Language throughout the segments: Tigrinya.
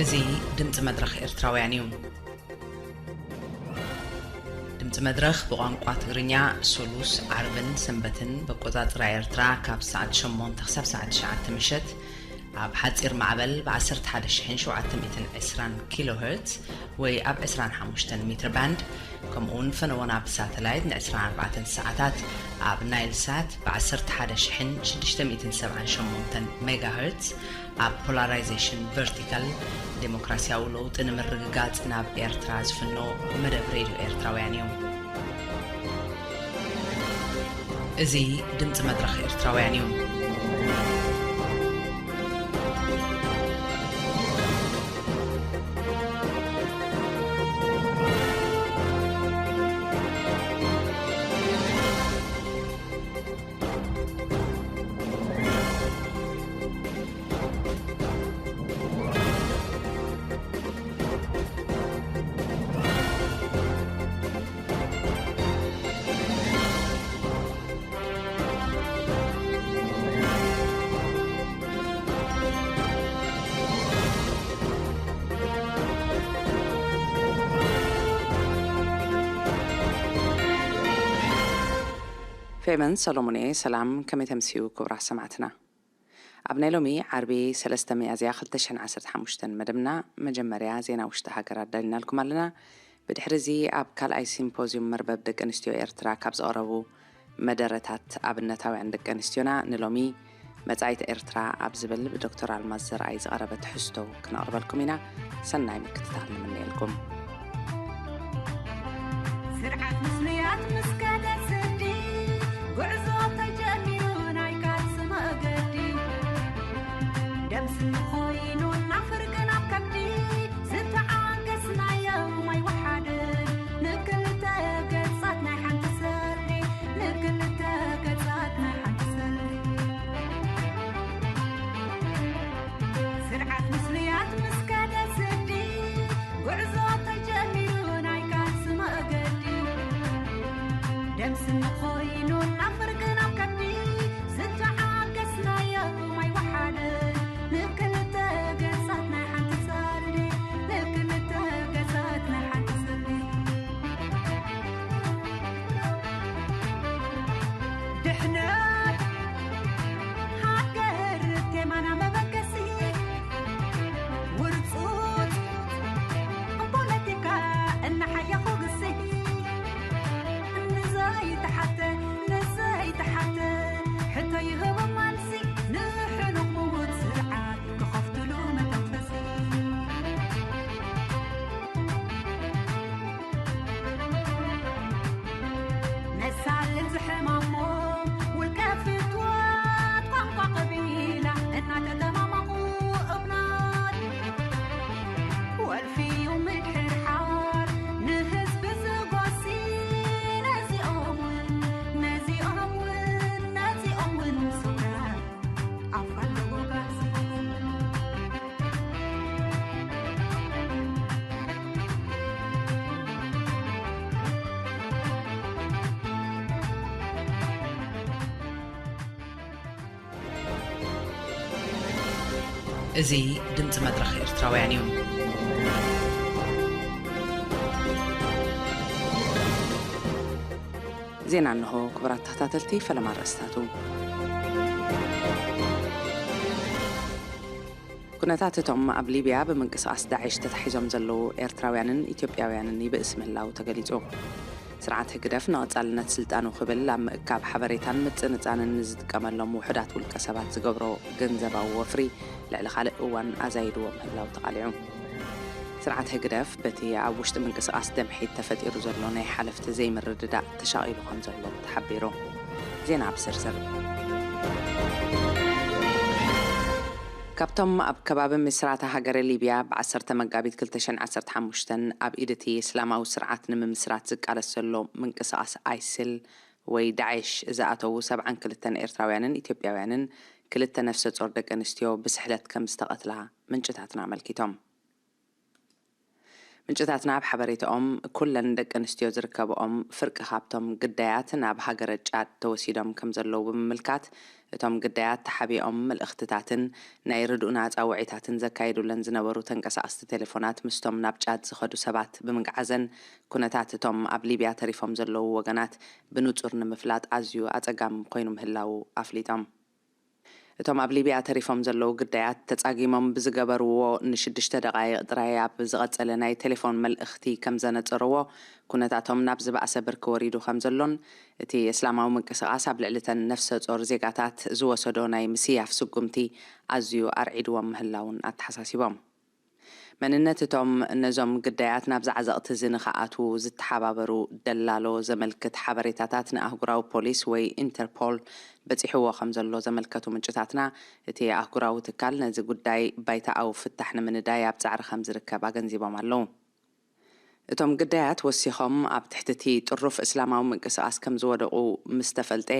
እዚ ድምፂ መድረኽ ኤርትራውያን እዩ። ድምፂ መድረኽ ብቋንቋ ትግርኛ ሱሉስ፣ ዓርብን ሰንበትን በቆፃፅራ ኤርትራ ካብ ሰዓት ሸሞንተ ክሳብ ሰዓት ትሽዓተ ምሸት ኣብ ሓፂር ማዕበል ብ ዓሰርተ ሓደ ሺሕን ሸውዓተ ሚእትን ዕስራን ኪሎ ሄርትዝ ወይ ኣብ ዕስራን ሓሙሽተን ሜትር ባንድ፣ ከምኡ እውን ፈነወና ብሳተላይት ን ዕስራን ኣርባዕተን ሰዓታት ኣብ ናይል ሳት ብ ዓሰርተ ሓደ ሺሕን ሽዱሽተ ሚእትን ሰብዓን ሸሞንተን ሜጋ ሄርትዝ ኣብ ፖላራይዜሽን ቨርቲካል፣ ዴሞክራሲያዊ ለውጢ ንምርግጋጽ ናብ ኤርትራ ዝፍኖ መደብ ሬድዮ ኤርትራውያን እዩ። እዚ ድምጺ መድረኽ ኤርትራውያን እዩ። ፌቨን ሰሎሞን እየ። ሰላም፣ ከመይ ተምስዩ ክቡራት ሰማዕትና? ኣብ ናይ ሎሚ ዓርቢ ሰለስተ ሚያዝያ ክልተ ሽሕን ዓሰርተ ሓሙሽተን መደብና መጀመርያ ዜና ውሽጢ ሃገር ኣዳሊናልኩም ኣለና። ብድሕሪ እዚ ኣብ ካልኣይ ሲምፖዝዩም መርበብ ደቂ ኣንስትዮ ኤርትራ ካብ ዝቐረቡ መደረታት ኣብነታውያን ደቂ ኣንስትዮና ንሎሚ መጻኢት ኤርትራ ኣብ ዝብል ብዶክተር ኣልማዝ ዘርኣይ ዝቐረበ ትሕዝቶ ክነቕርበልኩም ኢና። ሰናይ ምክትታል ንምነየልኩም። ስርዓት ምስሉያት ምስ ከደ ስዲ፣ ጉዕዞ ተጀሚሩ ናይ ቃልሲ መገዲ። ደም ስኒ ኮይኑ ናብ ፍርቂ ናብ ከብዲ፣ ዝተዓገስናዮ ማይ ወሓደ። ንክልተ ገጻት ናይ ሓንቲ ሰልዲ፣ ንክልተ ገጻት ናይ ሓንቲ ሰልዲ። ስርዓት ምስሉያት ምስ ከደ ስዲ፣ ጉዕዞ ተጀሚሩ ናይ ቃልሲ መገዲ። ደም ስኒ ኮይኑ ናብ ፍርቂ ናብ ከብዲ፣ ዝተዓገስናዮ ማይ ወሓደ። ንክልተ ገጻት ናይ ሓንቲ ሰልዲ፣ ንክልተ ገጻት ናይ ሓንቲ ሰልዲ። ድሕነት ሃገር ቴማና መበገሲ፣ ውርጹጽ ፖለቲካ እናሓየኹ ግሲ። ንዘይተሓተ፣ ንዘይተሓተ ሕቶ ይህቡ መልሲ፣ ንሕኑቕ ምዉት ስርዓት ክኸፍትሉ መተንፈሲ። ነሳልጥ ዝሕማሞም ውልቀ ፍትወት ቋንቋ ቀቢላ እናተጠማመቑ እብናት ወልፊ እዩ ምድሕርሓር ንህዝቢ ዝጎሲ። ነዚኦም እውን፣ ነዚኦም እውን፣ ነዚኦም እውን ምስውዳድ ኣፋለዎ ባሲ። እዚ ድምጺ መድረኽ ኤርትራውያን እዩ። ዜና እንሆ። ክቡራት ተኸታተልቲ፣ ፈለማ ኣርእስታቱ። ኩነታት እቶም ኣብ ሊብያ ብምንቅስቓስ ዳዕሽ ተታሒዞም ዘለዉ ኤርትራውያንን ኢትዮጵያውያንን ይብእስ ምህላዉ ተገሊጹ። ስርዓት ህግደፍ ንቐጻልነት ስልጣኑ ክብል ኣብ ምእካብ ሓበሬታን ምጽንጻንን ንዝጥቀመሎም ውሑዳት ውልቀ ሰባት ዝገብሮ ገንዘባዊ ወፍሪ ልዕሊ ካልእ እዋን ኣዛይድዎ ምህላዉ ተቓሊዑ። ስርዓት ህግደፍ በቲ ኣብ ውሽጢ ምንቅስቓስ ደምሒት ተፈጢሩ ዘሎ ናይ ሓለፍቲ ዘይምርድዳእ ተሻቒሉ ከም ዘሎ ተሓቢሩ። ዜና ብዝርዝር። ካብቶም ኣብ ከባቢ ምስራታ ሃገረ ሊብያ ብ ዓሰርተ መጋቢት ክልተ ሽሕን ዓሰርተ ሓሙሽተን ኣብ ኢድ እቲ እስላማዊ ስርዓት ንምምስራት ዝቃለስ ዘሎ ምንቅስቓስ ኣይስል ወይ ዳዕሽ ዝኣተዉ ሰብዓን ክልተን ኤርትራውያንን ኢትዮጵያውያንን ክልተ ነፍሰ ጾር ደቂ ኣንስትዮ ብስሕለት ከም ዝተቐትላ ምንጭታትና ኣመልኪቶም። ምንጭታትና ኣብ ሓበሬታኦም፣ ኩለን ደቂ ኣንስትዮ ዝርከብኦም ፍርቂ ካብቶም ግዳያት ናብ ሃገረ ጫድ ተወሲዶም ከም ዘለዉ ብምምልካት፣ እቶም ግዳያት ተሓቢኦም መልእኽትታትን ናይ ርድኡና ጻውዒታትን ዘካይዱለን ዝነበሩ ተንቀሳቐስቲ ቴሌፎናት ምስቶም ናብ ጫድ ዝኸዱ ሰባት ብምግዓዘን፣ ኩነታት እቶም ኣብ ሊብያ ተሪፎም ዘለዉ ወገናት ብንጹር ንምፍላጥ ኣዝዩ ኣጸጋሚ ኮይኑ ምህላዉ ኣፍሊጦም። እቶም ኣብ ሊብያ ተሪፎም ዘለዉ ግዳያት፣ ተጻጊሞም ብዝገበርዎ ንሽዱሽተ ደቓይቕ ጥራይ ኣብ ዝቐጸለ ናይ ቴሌፎን መልእኽቲ ከም ዘነጸርዎ፣ ኩነታቶም ናብ ዝበኣሰ ብርኪ ወሪዱ ከም ዘሎን፣ እቲ እስላማዊ ምንቅስቓስ ኣብ ልዕሊ እተን ነፍሰ ጾር ዜጋታት ዝወሰዶ ናይ ምስያፍ ስጉምቲ ኣዝዩ ኣርዒድዎም ምህላውን ኣተሓሳሲቦም። መንነት እቶም ነዞም ግዳያት ናብ ዛዕዘቕቲ እዚ ንኽኣትዉ ዝተሓባበሩ ደላሎ ዘመልክት ሓበሬታታት ንኣህጉራዊ ፖሊስ ወይ ኢንተርፖል በጺሕዎ ከም ዘሎ ዘመልከቱ ምንጭታትና፣ እቲ ኣህጉራዊ ትካል ነዚ ጉዳይ ባይታኣዊ ፍታሕ ንምንዳይ ኣብ ጻዕሪ ከም ዝርከብ ኣገንዚቦም ኣለዉ። እቶም ግዳያት ወሲኾም፣ ኣብ ትሕቲ እቲ ጥሩፍ እስላማዊ ምንቅስቓስ ከም ዝወደቑ ምስ ተፈልጠ፣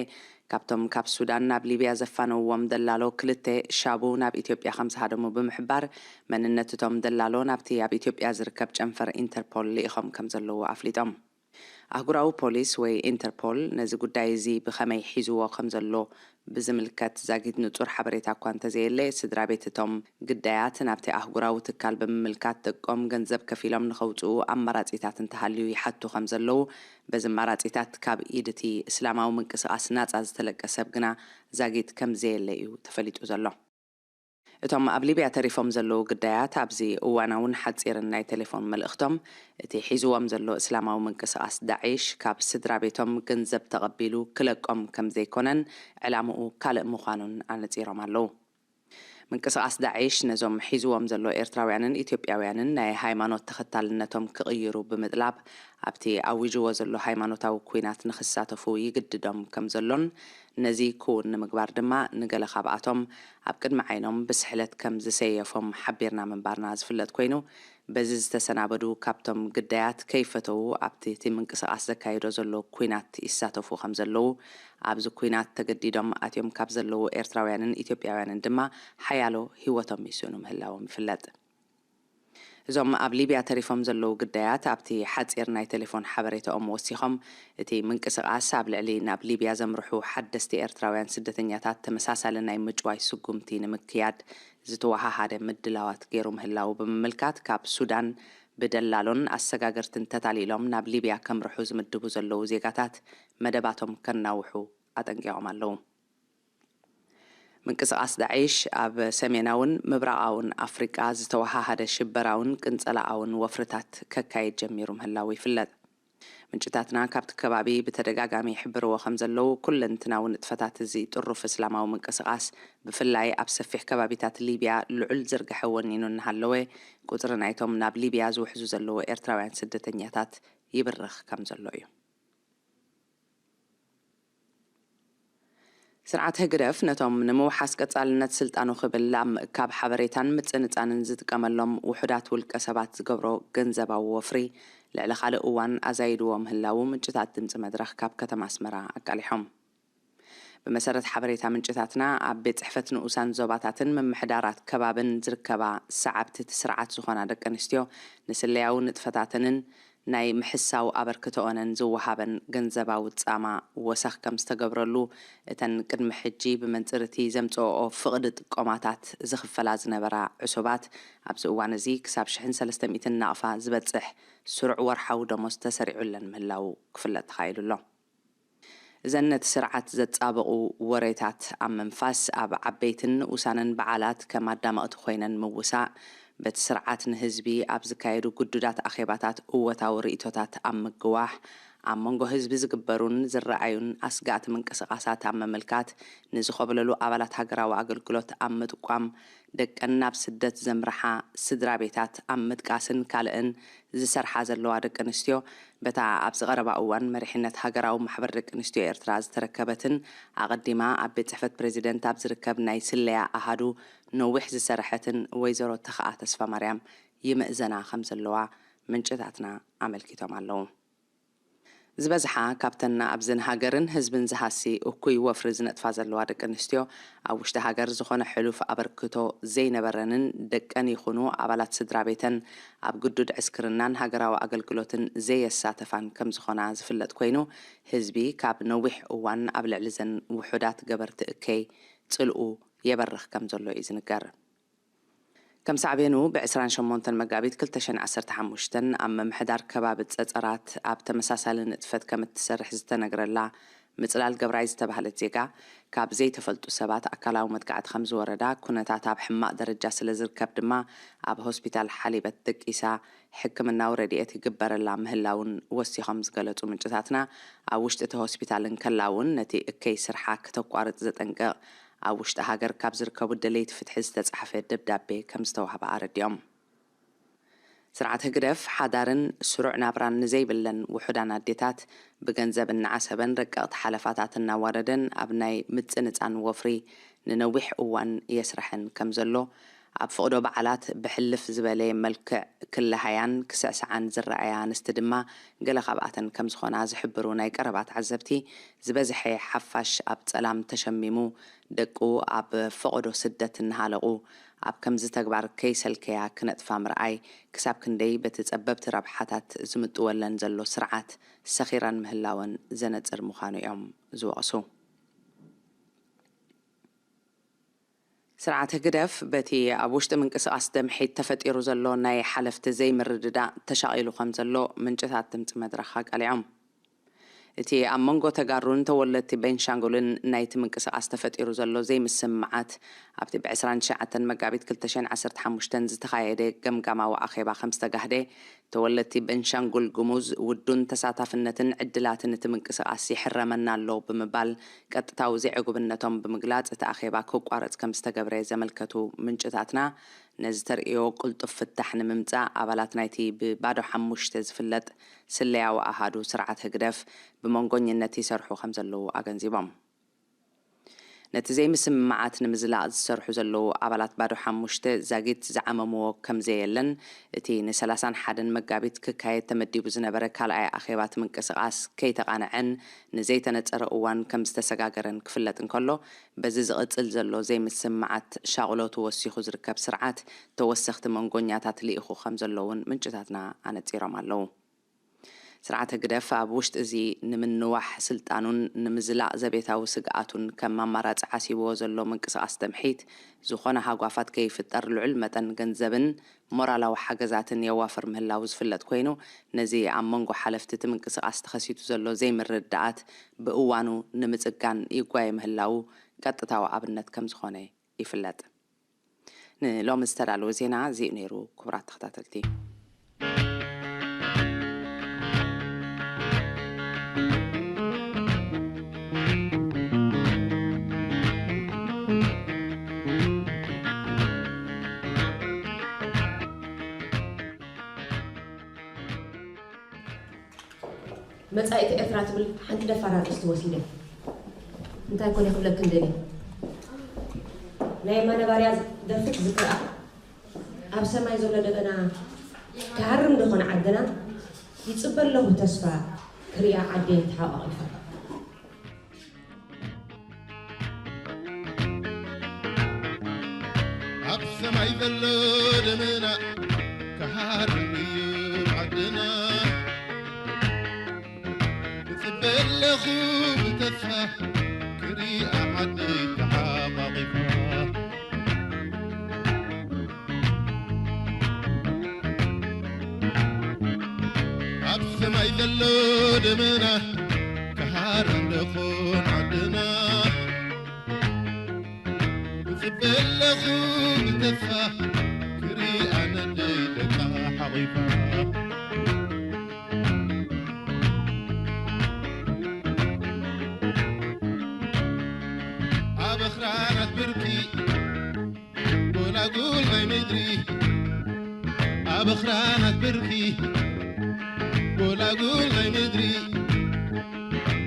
ካብቶም ካብ ሱዳን ናብ ሊብያ ዘፋነውዎም ደላሎ ክልተ ሻቡ ናብ ኢትዮጵያ ከም ዝሃደሙ ብምሕባር፣ መንነት እቶም ደላሎ ናብቲ ኣብ ኢትዮጵያ ዝርከብ ጨንፈር ኢንተርፖል ልኢኾም ከም ዘለዉ ኣፍሊጦም። ኣህጉራዊ ፖሊስ ወይ ኢንተርፖል ነዚ ጉዳይ እዚ ብኸመይ ሒዝዎ ከም ዘሎ ብዝምልከት ዛጊት ንጹር ሓበሬታ እኳ እንተዘየለ፣ ስድራ ቤት እቶም ግዳያት ናብቲ ኣህጉራዊ ትካል ብምምልካት ደቆም ገንዘብ ከፊሎም ንኸውጽኡ ኣማራጺታት እንተሃልዩ ይሓቱ ከም ዘለዉ፣ በዚ ኣማራጺታት ካብ ኢድ እቲ እስላማዊ ምንቅስቓስ ናጻ ዝተለቀ ሰብ ግና ዛጊት ከም ዘየለ እዩ ተፈሊጡ ዘሎ። እቶም ኣብ ሊብያ ተሪፎም ዘለዉ ግዳያት ኣብዚ እዋናውን ሓጺርን ናይ ቴሌፎን መልእኽቶም፣ እቲ ሒዝዎም ዘሎ እስላማዊ ምንቅስቓስ ዳዒሽ ካብ ስድራ ቤቶም ገንዘብ ተቐቢሉ ክለቆም ከም ዘይኮነን ዕላምኡ ካልእ ምዃኑን ኣነጺሮም ኣለዉ። ምንቅስቓስ ዳዒሽ ነዞም ሒዝዎም ዘሎ ኤርትራውያንን ኢትዮጵያውያንን ናይ ሃይማኖት ተኸታልነቶም ክቕይሩ ብምጥላብ፣ ኣብቲ ኣዊጅዎ ዘሎ ሃይማኖታዊ ኲናት ንኽሳተፉ ይግድዶም ከም ዘሎን፣ ነዚ ክውን ንምግባር ድማ ንገለ ካብኣቶም ኣብ ቅድሚ ዓይኖም ብስሕለት ከም ዝሰየፎም ሓቢርና ምንባርና ዝፍለጥ ኮይኑ፣ በዚ ዝተሰናበዱ ካብቶም ግዳያት ከይፈተዉ ኣብቲ እቲ ምንቅስቓስ ዘካይዶ ዘሎ ኲናት ይሳተፉ ከም ዘለዉ፣ ኣብዚ ኲናት ተገዲዶም ኣትዮም ካብ ዘለዉ ኤርትራውያንን ኢትዮጵያውያንን ድማ ሓያሎ ህይወቶም ይስእኑ ምህላዎም ይፍለጥ። እዞም ኣብ ሊብያ ተሪፎም ዘለዉ ግዳያት ኣብቲ ሓጺር ናይ ቴሌፎን ሓበሬታኦም ወሲኾም፣ እቲ ምንቅስቓስ ኣብ ልዕሊ ናብ ሊብያ ዘምርሑ ሓደስቲ ኤርትራውያን ስደተኛታት ተመሳሳሊ ናይ ምጭዋይ ስጉምቲ ንምክያድ ዝተወሃሃደ ምድላዋት ገይሩ ምህላዉ ብምምልካት፣ ካብ ሱዳን ብደላሎን ኣሰጋገርትን ተታሊሎም ናብ ሊብያ ከምርሑ ዝምድቡ ዘለዉ ዜጋታት መደባቶም ከናውሑ ኣጠንቂቖም ኣለዉ። ምንቅስቓስ ዳዒሽ ኣብ ሰሜናውን ምብራቓውን ኣፍሪቃ ዝተወሃሃደ ሽበራውን ቅንጸላኣውን ወፍርታት ከካይድ ጀሚሩ ምህላዉ ይፍለጥ። ምንጭታትና ካብቲ ከባቢ ብተደጋጋሚ ይሕብርዎ ከም ዘለዉ፣ ኩለንትናዊ ንጥፈታት እዚ ጥሩፍ እስላማዊ ምንቅስቓስ፣ ብፍላይ ኣብ ሰፊሕ ከባቢታት ሊብያ ልዑል ዝርግሐ ወኒኑ እናሃለወ፣ ቁጽሪ ናይቶም ናብ ሊብያ ዝውሕዙ ዘለዉ ኤርትራውያን ስደተኛታት ይብርኽ ከም ዘሎ እዩ። ስርዓት ህግደፍ ነቶም ንምውሓስ ቀጻልነት ስልጣኑ ክብል ኣብ ምእካብ ሓበሬታን ምጽንጻንን ዝጥቀመሎም ውሑዳት ውልቀ ሰባት ዝገብሮ ገንዘባዊ ወፍሪ፣ ልዕሊ ካልእ እዋን ኣዛይድዎ ምህላዉ ምንጭታት ድምጺ መድረኽ ካብ ከተማ ኣስመራ ኣቃሊሖም። ብመሰረት ሓበሬታ ምንጭታትና፣ ኣብ ቤት ጽሕፈት ንኡሳን ዞባታትን ምምሕዳራት ከባብን ዝርከባ ሰዓብቲ እቲ ስርዓት ዝኾና ደቂ ኣንስትዮ፣ ንስለያዊ ንጥፈታተንን ናይ ምሕሳው ኣበርክቶኦንን ዝወሃበን ገንዘባዊ ጻማ ወሰኽ ከም ዝተገብረሉ፣ እተን ቅድሚ ሕጂ ብመንጽር እቲ ዘምጽኦኦ ፍቕዲ ጥቆማታት ዝኽፈላ ዝነበራ ዕሱባት፣ ኣብዚ እዋን እዚ ክሳብ ሽሕን ሰለስተ ሚእትን ናቕፋ ዝበጽሕ ስሩዕ ወርሓዊ ደሞዝ ተሰሪዑለን ምህላዉ ክፍለጥ ተኻኢሉ ኣሎ። እዘን ነቲ ስርዓት ዘጻብቑ ወሬታት ኣብ ምንፋስ፣ ኣብ ዓበይትን ንኡሳንን በዓላት ከም ኣዳመቕቲ ኮይነን ምውሳእ፣ በቲ ስርዓት ንህዝቢ ኣብ ዝካየዱ ግዱዳት ኣኼባታት እወታዊ ርእይቶታት ኣብ ምግዋሕ፣ ኣብ መንጎ ህዝቢ ዝግበሩን ዝረኣዩን ኣስጋእቲ ምንቅስቓሳት ኣብ ምምልካት፣ ንዝኾብለሉ ኣባላት ሃገራዊ ኣገልግሎት ኣብ ምጥቋም፣ ደቀን ናብ ስደት ዘምርሓ ስድራ ቤታት ኣብ ምጥቃስን ካልእን ዝሰርሓ ዘለዋ ደቂ ኣንስትዮ፣ በታ ኣብዚ ቀረባ እዋን መሪሕነት ሃገራዊ ማሕበር ደቂ ኣንስትዮ ኤርትራ ዝተረከበትን ኣቐዲማ ኣብ ቤት ጽሕፈት ፕሬዚደንት ኣብ ዝርከብ ናይ ስለያ ኣሃዱ ነዊሕ ዝሰረሐትን ወይዘሮ ተኽኣ ተስፋማርያም ይምእዘና ከም ዘለዋ ምንጭታትና ኣመልኪቶም ኣለዉ። ዝበዝሓ ካብተን ኣብዝን ሃገርን ህዝብን ዝሃሲ እኩይ ወፍሪ ዝነጥፋ ዘለዋ ደቂ ኣንስትዮ፣ ኣብ ውሽጢ ሃገር ዝኾነ ሕሉፍ ኣበርክቶ ዘይነበረንን ደቀን ይኹኑ ኣባላት ስድራ ቤተን ኣብ ግዱድ ዕስክርናን ሃገራዊ ኣገልግሎትን ዘየሳተፋን ከም ዝኾና ዝፍለጥ ኮይኑ፣ ህዝቢ ካብ ነዊሕ እዋን ኣብ ልዕሊ ዘን ውሑዳት ገበርቲ እከይ ጽልኡ የበርኽ ከም ዘሎ እዩ ዝንገር። ከም ሳዕቤኑ፣ ብ ዕስራን ሸሞንተን መጋቢት ክልተ ሽሕን ዓሰርተ ሓሙሽተን ኣብ ምምሕዳር ከባቢ ጸጸራት ኣብ ተመሳሳሊ ንጥፈት ከም እትሰርሕ ዝተነግረላ ምጽላል ገብራይ ዝተባህለት ዜጋ፣ ካብ ዘይተፈልጡ ሰባት ኣካላዊ መጥቃዕቲ ከም ዝወረዳ፣ ኩነታታ ኣብ ሕማቕ ደረጃ ስለ ዝርከብ ድማ ኣብ ሆስፒታል ሓሊበት ደቂሳ ሕክምናዊ ረድኤት ይግበረላ ምህላውን ወሲኾም ዝገለጹ ምንጭታትና፣ ኣብ ውሽጢ እቲ ሆስፒታል እንከላ እውን ነቲ እከይ ስርሓ ክተቋርጽ ዘጠንቅቕ ኣብ ውሽጢ ሃገር ካብ ዝርከቡ ደለይቲ ፍትሒ ዝተጻሕፈ ደብዳቤ ከም ዝተዋህበ ኣረዲኦም። ስርዓት ህግደፍ ሓዳርን ስሩዕ ናብራን ንዘይብለን ውሑዳን ኣዴታት ብገንዘብ እናዓሰበን ረቀቕቲ ሓለፋታት እናዋረደን ኣብ ናይ ምጽንጻን ወፍሪ ንነዊሕ እዋን የስርሐን ከም ዘሎ፣ ኣብ ፈቕዶ በዓላት ብሕልፍ ዝበለ መልክዕ ክለሃያን ክስዕስዓን ዝረኣያ ኣንስቲ ድማ ገለ ካብኣተን ከም ዝኾና ዝሕብሩ ናይ ቀረባ ተዓዘብቲ፣ ዝበዝሐ ሓፋሽ ኣብ ጸላም ተሸሚሙ፣ ደቁ ኣብ ፈቐዶ ስደት እናሃለቑ፣ ኣብ ከምዚ ተግባር ከይሰልከያ ክነጥፋ ምርኣይ፣ ክሳብ ክንደይ በቲ ጸበብቲ ረብሓታት ዝምጥወለን ዘሎ ስርዓት ሰኺረን ምህላወን ዘነጽር ምዃኑ እዮም ዝወቕሱ። ስርዓት ህግደፍ በቲ ኣብ ውሽጢ ምንቅስቓስ ደምሒት ተፈጢሩ ዘሎ ናይ ሓለፍቲ ዘይምርድዳእ ተሻቒሉ ከም ዘሎ ምንጭታት ድምጺ መድረኽ ኣቃሊዖም። እቲ ኣብ መንጎ ተጋሩን ተወለድቲ ቤንሻንጉልን ናይቲ ምንቅስቓስ ተፈጢሩ ዘሎ ዘይምስምማዓት፣ ኣብቲ ብ ዕስራን ትሽዓተን መጋቢት ክልተ ሽሕን ዓሰርተ ሓሙሽተን ዝተኻየደ ገምጋማዊ ኣኼባ ከም ዝተጋህደ፣ ተወለድቲ ቤንሻንጉል ጉሙዝ ውዱን ተሳታፍነትን ዕድላትን እቲ ምንቅስቓስ ይሕረመና ኣሎ ብምባል ቀጥታዊ ዘይዕጉብነቶም ብምግላጽ፣ እቲ ኣኼባ ክቋረጽ ከም ዝተገብረ ዘመልከቱ ምንጭታትና፣ ነዚ ተርእዮ ቅልጡፍ ፍታሕ ንምምጻእ፣ ኣባላት ናይቲ ብባዶ ሓሙሽተ ዝፍለጥ ስለያዊ ኣሃዱ ስርዓት ህግደፍ ብመንጎኝነት ይሰርሑ ከም ዘለዉ ኣገንዚቦም። ነቲ ዘይምስምማዓት ንምዝላቕ ዝሰርሑ ዘለዉ ኣባላት ባዶ ሓሙሽተ ዛጊት ዝዓመምዎ ከም ዘየለን፣ እቲ ንሰላሳን ሓደን መጋቢት ክካየድ ተመዲቡ ዝነበረ ካልኣይ ኣኼባ እቲ ምንቅስቓስ ከይተቓንዐን ንዘይተነጸረ እዋን ከም ዝተሰጋገረን ክፍለጥ እንከሎ፣ በዚ ዝቕጽል ዘሎ ዘይምስምማዓት ሻቕሎቱ ወሲኹ ዝርከብ ስርዓት፣ ተወሰኽቲ መንጎኛታት ልኢኹ ከም ዘሎ እውን ምንጭታትና ኣነጺሮም ኣለዉ። ስርዓት ህግደፍ ኣብ ውሽጢ እዚ ንምንዋሕ ስልጣኑን ንምዝላቕ ዘቤታዊ ስግኣቱን ከም ኣማራጺ ዓሲብዎ ዘሎ ምንቅስቓስ ደምሒት፣ ዝኾነ ሃጓፋት ከይፍጠር ልዑል መጠን ገንዘብን ሞራላዊ ሓገዛትን የዋፍር ምህላዉ ዝፍለጥ ኮይኑ፣ ነዚ ኣብ መንጎ ሓለፍቲ እቲ ምንቅስቓስ ተኸሲቱ ዘሎ ዘይምርድዳኣት ብእዋኑ ንምጽጋን ይጓየ ምህላዉ ቀጥታዊ ኣብነት ከም ዝኾነ ይፍለጥ። ንሎሚ ዝተዳለወ ዜና እዚ እዩ ነይሩ። ክቡራት ተኸታተልቲ፣ መጻኢት ኤርትራ ትብል ሓንቲ ደፋር ኣርእስቲ ወሲደ እንታይ ኮነ ክብለክን ደልየ። ናይ የማነ ባርያ ደርፊ ትዝክርኣ? ኣብ ሰማይ ዘሎ ደበና ክሃርም ዶ ኾነ ዓድና? ይጽበ ኣለኹ ተስፋ ክሪኣ ዓደይ ተሓቋቒፋ። ኣብ ሰማይ ዘሎ ደመና ክሃርም እዩ ዓድና። እጽበ ኣለኹ ብተስፋ ክሪኣ ዓደይ ተሓቋቒፋ። ኣብ ሰማይ ዘሎ ደመና ክሃርም ዶ ኾን ዓድና። እጽበ ኣለኹ ብተስፋ ክሪኣ ነደይ ደቃ ሓቒፋ። ኣብ ኣኽራናት ብርኪ ጎላጉል ናይ ምድሪ። ኣብ ኣኽራናት ብርኪ ጎላጉል ናይ ምድሪ።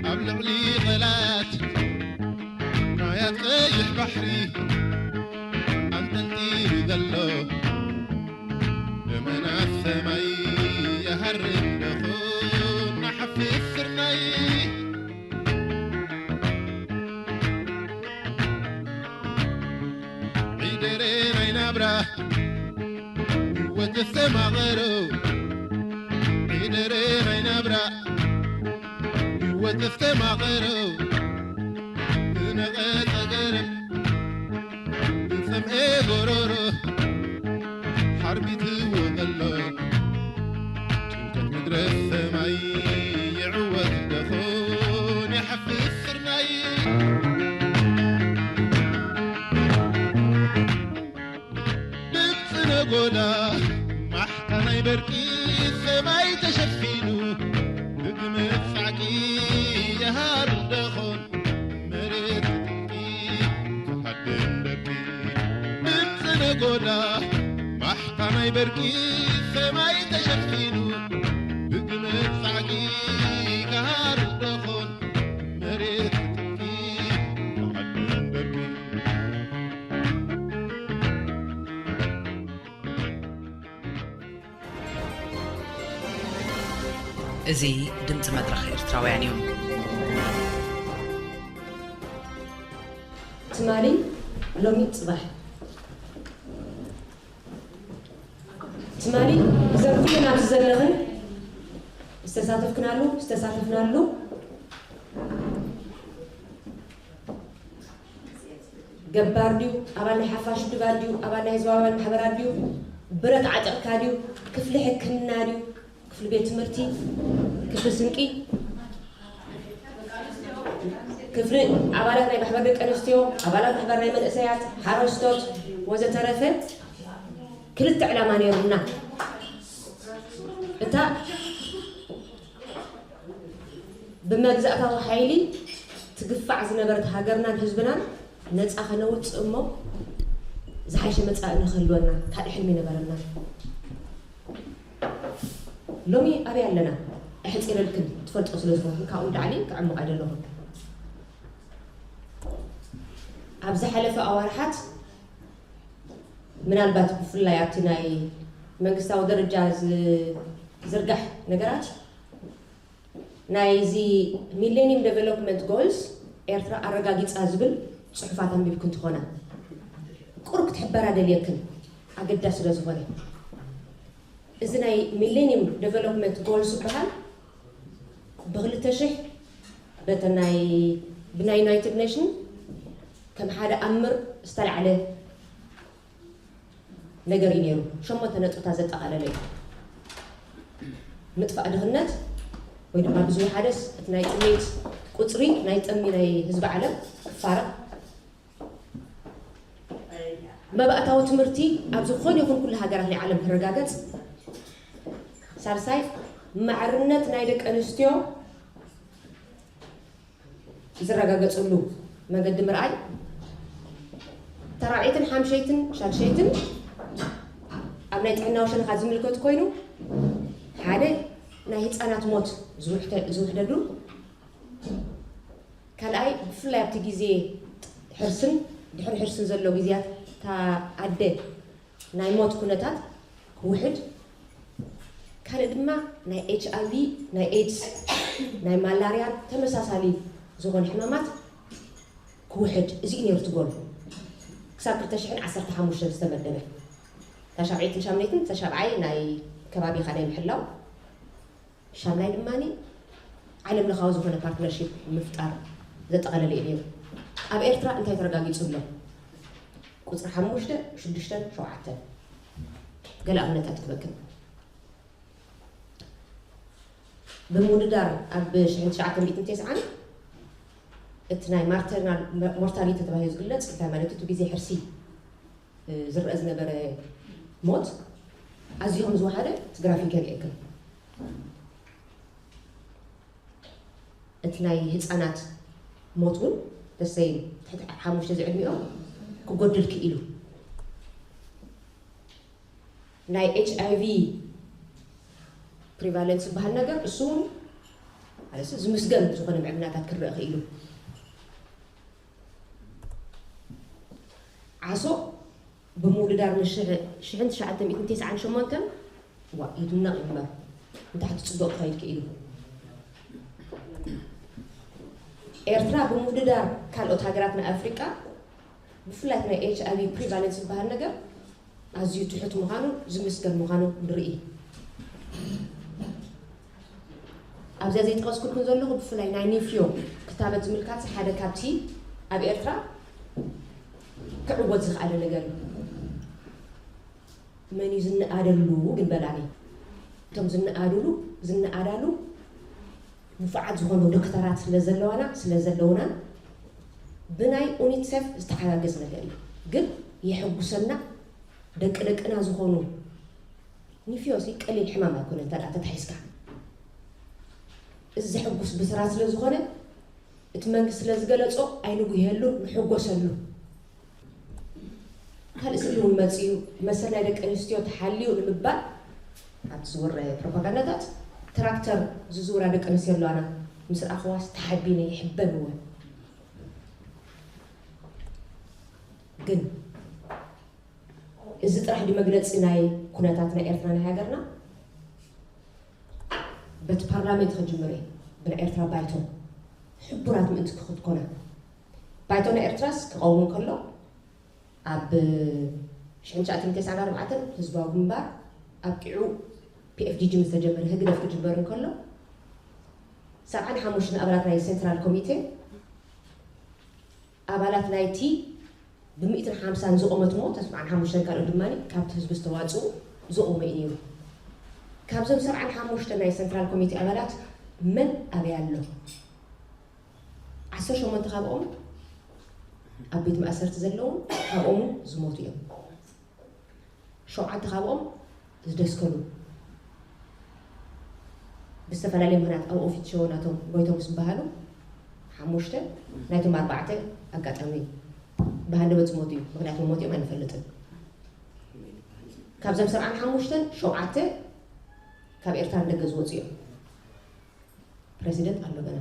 ኣብ ልዕሊ ቐላት ማያት ቀይሕ ባሕሪ ኣንጠልጢሉ ዘሎ ደመና ሰማይ ይሃርም ዶ ኾን ንሓፍስ ስርና። ደረ ናይ ናብራ ህይወት ተስተማቐሮ፣ ደረ ናይ ናብራ ህይወት ተስተማቐሮ፣ ዝነቐጸ ገረብ ዝጸምኤ ጎሮሮ ሓርቢትዎ ዘሎ ጭንቀት ምድረ ሰማይ ይዕወት ደኾን ይሓፍስ ስርናይ። ድምፂ ነጎዳ ማሕታ ናይ በርቂ ሰማይ ተሸፊኑ ብግመት ፃዕቂ ይሃር ደኾን መሬት ጥቂ ክሃድም ደርቂ። ድምፂ ነጎዳ ማሕታ ናይ በርቂ ሰማይ ተሸፊኑ ብግመት ፃዕቂ ይሃር ደኾን መሬት ጥቂ ክሃድም ደርቂ። እዚ ድምፂ መድረኽ ኤርትራውያን እዩ። ትማሊ፣ ሎሚ፣ ጽባሕ። ትማሊ እዘን ኩለን ኣብዚ ዘለኽን ዝተሳተፍክናሉ ዝተሳተፍናሉ ገባር ድዩ፣ ኣባል ናይ ሓፋሽ ውድባት ድዩ፣ ኣባል ናይ ህዝባውያን ማሕበራት ድዩ፣ ብረት ዓጢቕካ ድዩ፣ ክፍሊ ሕክምና ድዩ፣ ክፍሊ ቤት ትምህርቲ፣ ክፍሊ ስንቂ፣ ክፍሊ ኣባላት ናይ ማሕበር ደቂ ኣንስትዮ፣ ኣባላት ማሕበር ናይ መንእሰያት፣ ሓረስቶት ወዘተረፈ ክልተ ዕላማ ነይሩና። እታ ብመግዛእታዊ ሓይሊ ትግፋዕ ዝነበረት ሃገርናን ህዝብናን ነፃ ከነውፅእ እሞ ዝሓሸ መፃኢ ንክህልወና ካልእ ሕልሚ ነበረና። ሎሚ ኣበይ ኣለና? ኣሕፂረልክን ትፈልጦ ስለ ዝኾንኩ ካብኡ ንላዕሊ ክዕምቕ ኣይደለኹን። ኣብ ዝሓለፈ ኣዋርሓት ምናልባት ብፍላይ ኣብቲ ናይ መንግስታዊ ደረጃ ዝዝርጋሕ ነገራት ናይዚ ሚሌኒየም ዴቨሎፕመንት ጎልስ ኤርትራ ኣረጋጊፃ ዝብል ፅሑፋት ኣንቢብክን ትኾና ቁሩብ ክትሕበራ ደልየክን ኣገዳሲ ስለ ዝኾነ እዚ ናይ ሚሌኒየም ዴቨሎፕመንት ጎልስ ዝበሃል ብክልተ ሽሕ በተ ናይ ብናይ ዩናይትድ ኔሽን ከም ሓደ ኣምር ዝተላዕለ ነገር እዩ ነይሩ። ሸሞንተ ነጥብታት ዘጠቓለለ እዩ። ምጥፋእ ድኽነት ወይ ድማ ብዝወሓደስ እቲ ናይ ጥሜት ቁፅሪ ናይ ጠሚ ናይ ህዝቢ ዓለም ክፋረቕ፣ መባእታዊ ትምህርቲ ኣብ ዝኾነ ይኹን ኩሉ ሃገራት ናይ ዓለም ክረጋገፅ፣ ሳልሳይ ማዕርነት ናይ ደቂ ኣንስትዮ ዝረጋገፅሉ መገዲ ምርኣይ፣ ተራብዒትን ሓምሸይትን ሻድሸይትን ኣብ ናይ ጥዕናዊ ሸነኻት ዝምልከት ኮይኑ ሓደ ናይ ህፃናት ሞት ዝውሕደሉ፣ ካልኣይ ብፍላይ ኣብቲ ግዜ ሕርስን ድሕሪ ሕርስን ዘሎ ግዜያት እታ ኣደ ናይ ሞት ኩነታት ክውሕድ፣ ካልእ ድማ ናይ ኤች ኣይ ቪ፣ ናይ ኤድስ፣ ናይ ማላርያን ተመሳሳሊ ዝኾነ ሕማማት ክውሕድ፣ እዚ እዩ ነይሩ እቲ ጎል። ክሳብ ክልተ ሽሕን ዓሰርተ ሓሙሽተን ዝተመደበ። እታ ሻብዓይትን ሻምነይትን፣ እታ ሻብዓይ ናይ ከባቢኻ ናይ ምሕላው፣ ሻምናይ ድማ ዓለም ለኻዊ ዝኾነ ፓርትነርሺፕ ምፍጣር ዘጠቓለለ እዩ ነይሩ። ኣብ ኤርትራ እንታይ ተረጋጊጹ ኣሎ? ቁጽሪ ሓሙሽተ፣ ሽዱሽተን ሸውዓተን ገለ ኣብነታት ክበክን ብምውድዳር ኣብ ሽሕን ትሽዓተ ሚእትን ተስዓን እቲ ናይ ማርተርናል ሞርታሊቲ ተባሂሉ ዝግለጽ እንታይ ማለት እዩ? እቲ ግዜ ሕርሲ ዝረአ ዝነበረ ሞት ኣዝዩ ከም ዝወሓደ እቲ ግራፊክ የርእየክን። እቲ ናይ ህፃናት ሞት እውን ደሰይም ትሕቲ ሓሙሽተ ዝዕድሚኦም ክጎድል ክኢሉ። ናይ ኤች ኣይ ቪ ፕሪቫለንስ ዝበሃል ነገር እሱ እውን ማለት ዝምስገን ዝኾነ ምዕብናታት ክረአ ክኢሉ። ዓሶ ብምውድዳር ን ሽሕን ትሽዓተ ሚእትን ተስዓን ሸሞንተን ዋ ይድነቕ እዩ እምበር ንታሕቲ ፅቡቕ ክኸይድ ክኢሉ። ኤርትራ ብምውድዳር ካልኦት ሃገራት ናይ ኣፍሪቃ ብፍላይ ናይ ኤች ኣይ ቪ ፕሪቫለንስ ዝበሃል ነገር ኣዝዩ ትሑት ምዃኑ ዝምስገን ምዃኑ ንርኢ። ኣብዚኣ ዘይጠቐስኩልኩም ዘለኹ ብፍላይ ናይ ኒፍዮ ክታበት ዝምልካት ሓደ ካብቲ ኣብ ኤርትራ ክዕወት ዝኽኣለ ነገር እዩ። መን እዩ ዝነኣደሉ ግን በላኒ። እቶም ዝነኣድሉ ዝነኣዳሉ ንፉዓት ዝኾኑ ዶክተራት ስለ ዘለዋና ስለ ዘለውና ብናይ ኡኒሴፍ ዝተሓጋገዝ ነገር እዩ። ግን የሐጉሰና ደቂ ደቅና ዝኾኑ ኒፍዮሲ ቀሊል ሕማም ኣይኮነ እንተ ተታሒዝካ እዚ ዘሐጉስ ብስራት ስለ ዝኾነ እቲ መንግስቲ ስለ ዝገለጾ ኣይንጉህየሉ ንሕጎሰሉ። ካልእ ስእሊ እውን መጺኡ መሰል ናይ ደቂ ኣንስትዮ ተሓልዩ ንምባል ኣብቲ ዝወረ ፕሮፓጋንዳታት ትራክተር ዝዝውራ ደቂ ኣንስትዮ ኣለዋና ምስ ረኣኽዋስ ተሓቢነ ይሕበን እወ ግን እዚ ጥራሕ ዲ መግለፂ ናይ ኩነታት ናይ ኤርትራ ናይ ሃገርና በቲ ፓርላሜንት ክጅምር እየ ብናይ ኤርትራ ባይቶ ሕቡራት ምእንቲ ክኽትኮና ባይቶ ናይ ኤርትራስ ክቐውም ከሎ ኣብ ሽሕን ትሽዓተን ሚእትን ተስዓን ኣርባዕተን ህዝባዊ ግንባር ኣብቂዑ ፒኤፍዲጂ ምስ ተጀመረ ህግደፍ ክጅበር እንከሎ ሰብዓን ሓሙሽተን ኣባላት ናይ ሴንትራል ኮሚቴ ኣባላት ናይቲ ብሚእትን ሓምሳን ዝቖመት እሞ ተስዓን ሓሙሽተን ካልኦት ድማ ካብቲ ህዝቢ ዝተዋፅኡ ዝቖመ እዩ ነይሩ። ካብዞም ሰብዓን ሓሙሽተን ናይ ሴንትራል ኮሚቴ ኣባላት መን ኣበይ ኣሎ? ዓሰርተ ሸሞንተ ካብኦም ኣብ ቤት ማእሰርቲ ዘለውን ካብኦም ዝሞቱ እዮም። ሸውዓተ ካብኦም ዝደስከሉ ብዝተፈላለየ ምክንያት ኣብ ኦፊት ሸው ናቶም ጎይቶም ምስ በሃሉ ሓሙሽተ ናይቶም ኣርባዕተ ኣጋጣሚ ብሃንደበት ዝሞቱ እዩ። ምክንያት መሞቲኦም ኣይንፈልጥን። ካብዞም ሰብዓን ሓሙሽተን ሸውዓተ ካብ ኤርትራ ንደገ ዝወፁ እዮም። ፕረሲደንት ኣሎ ገና።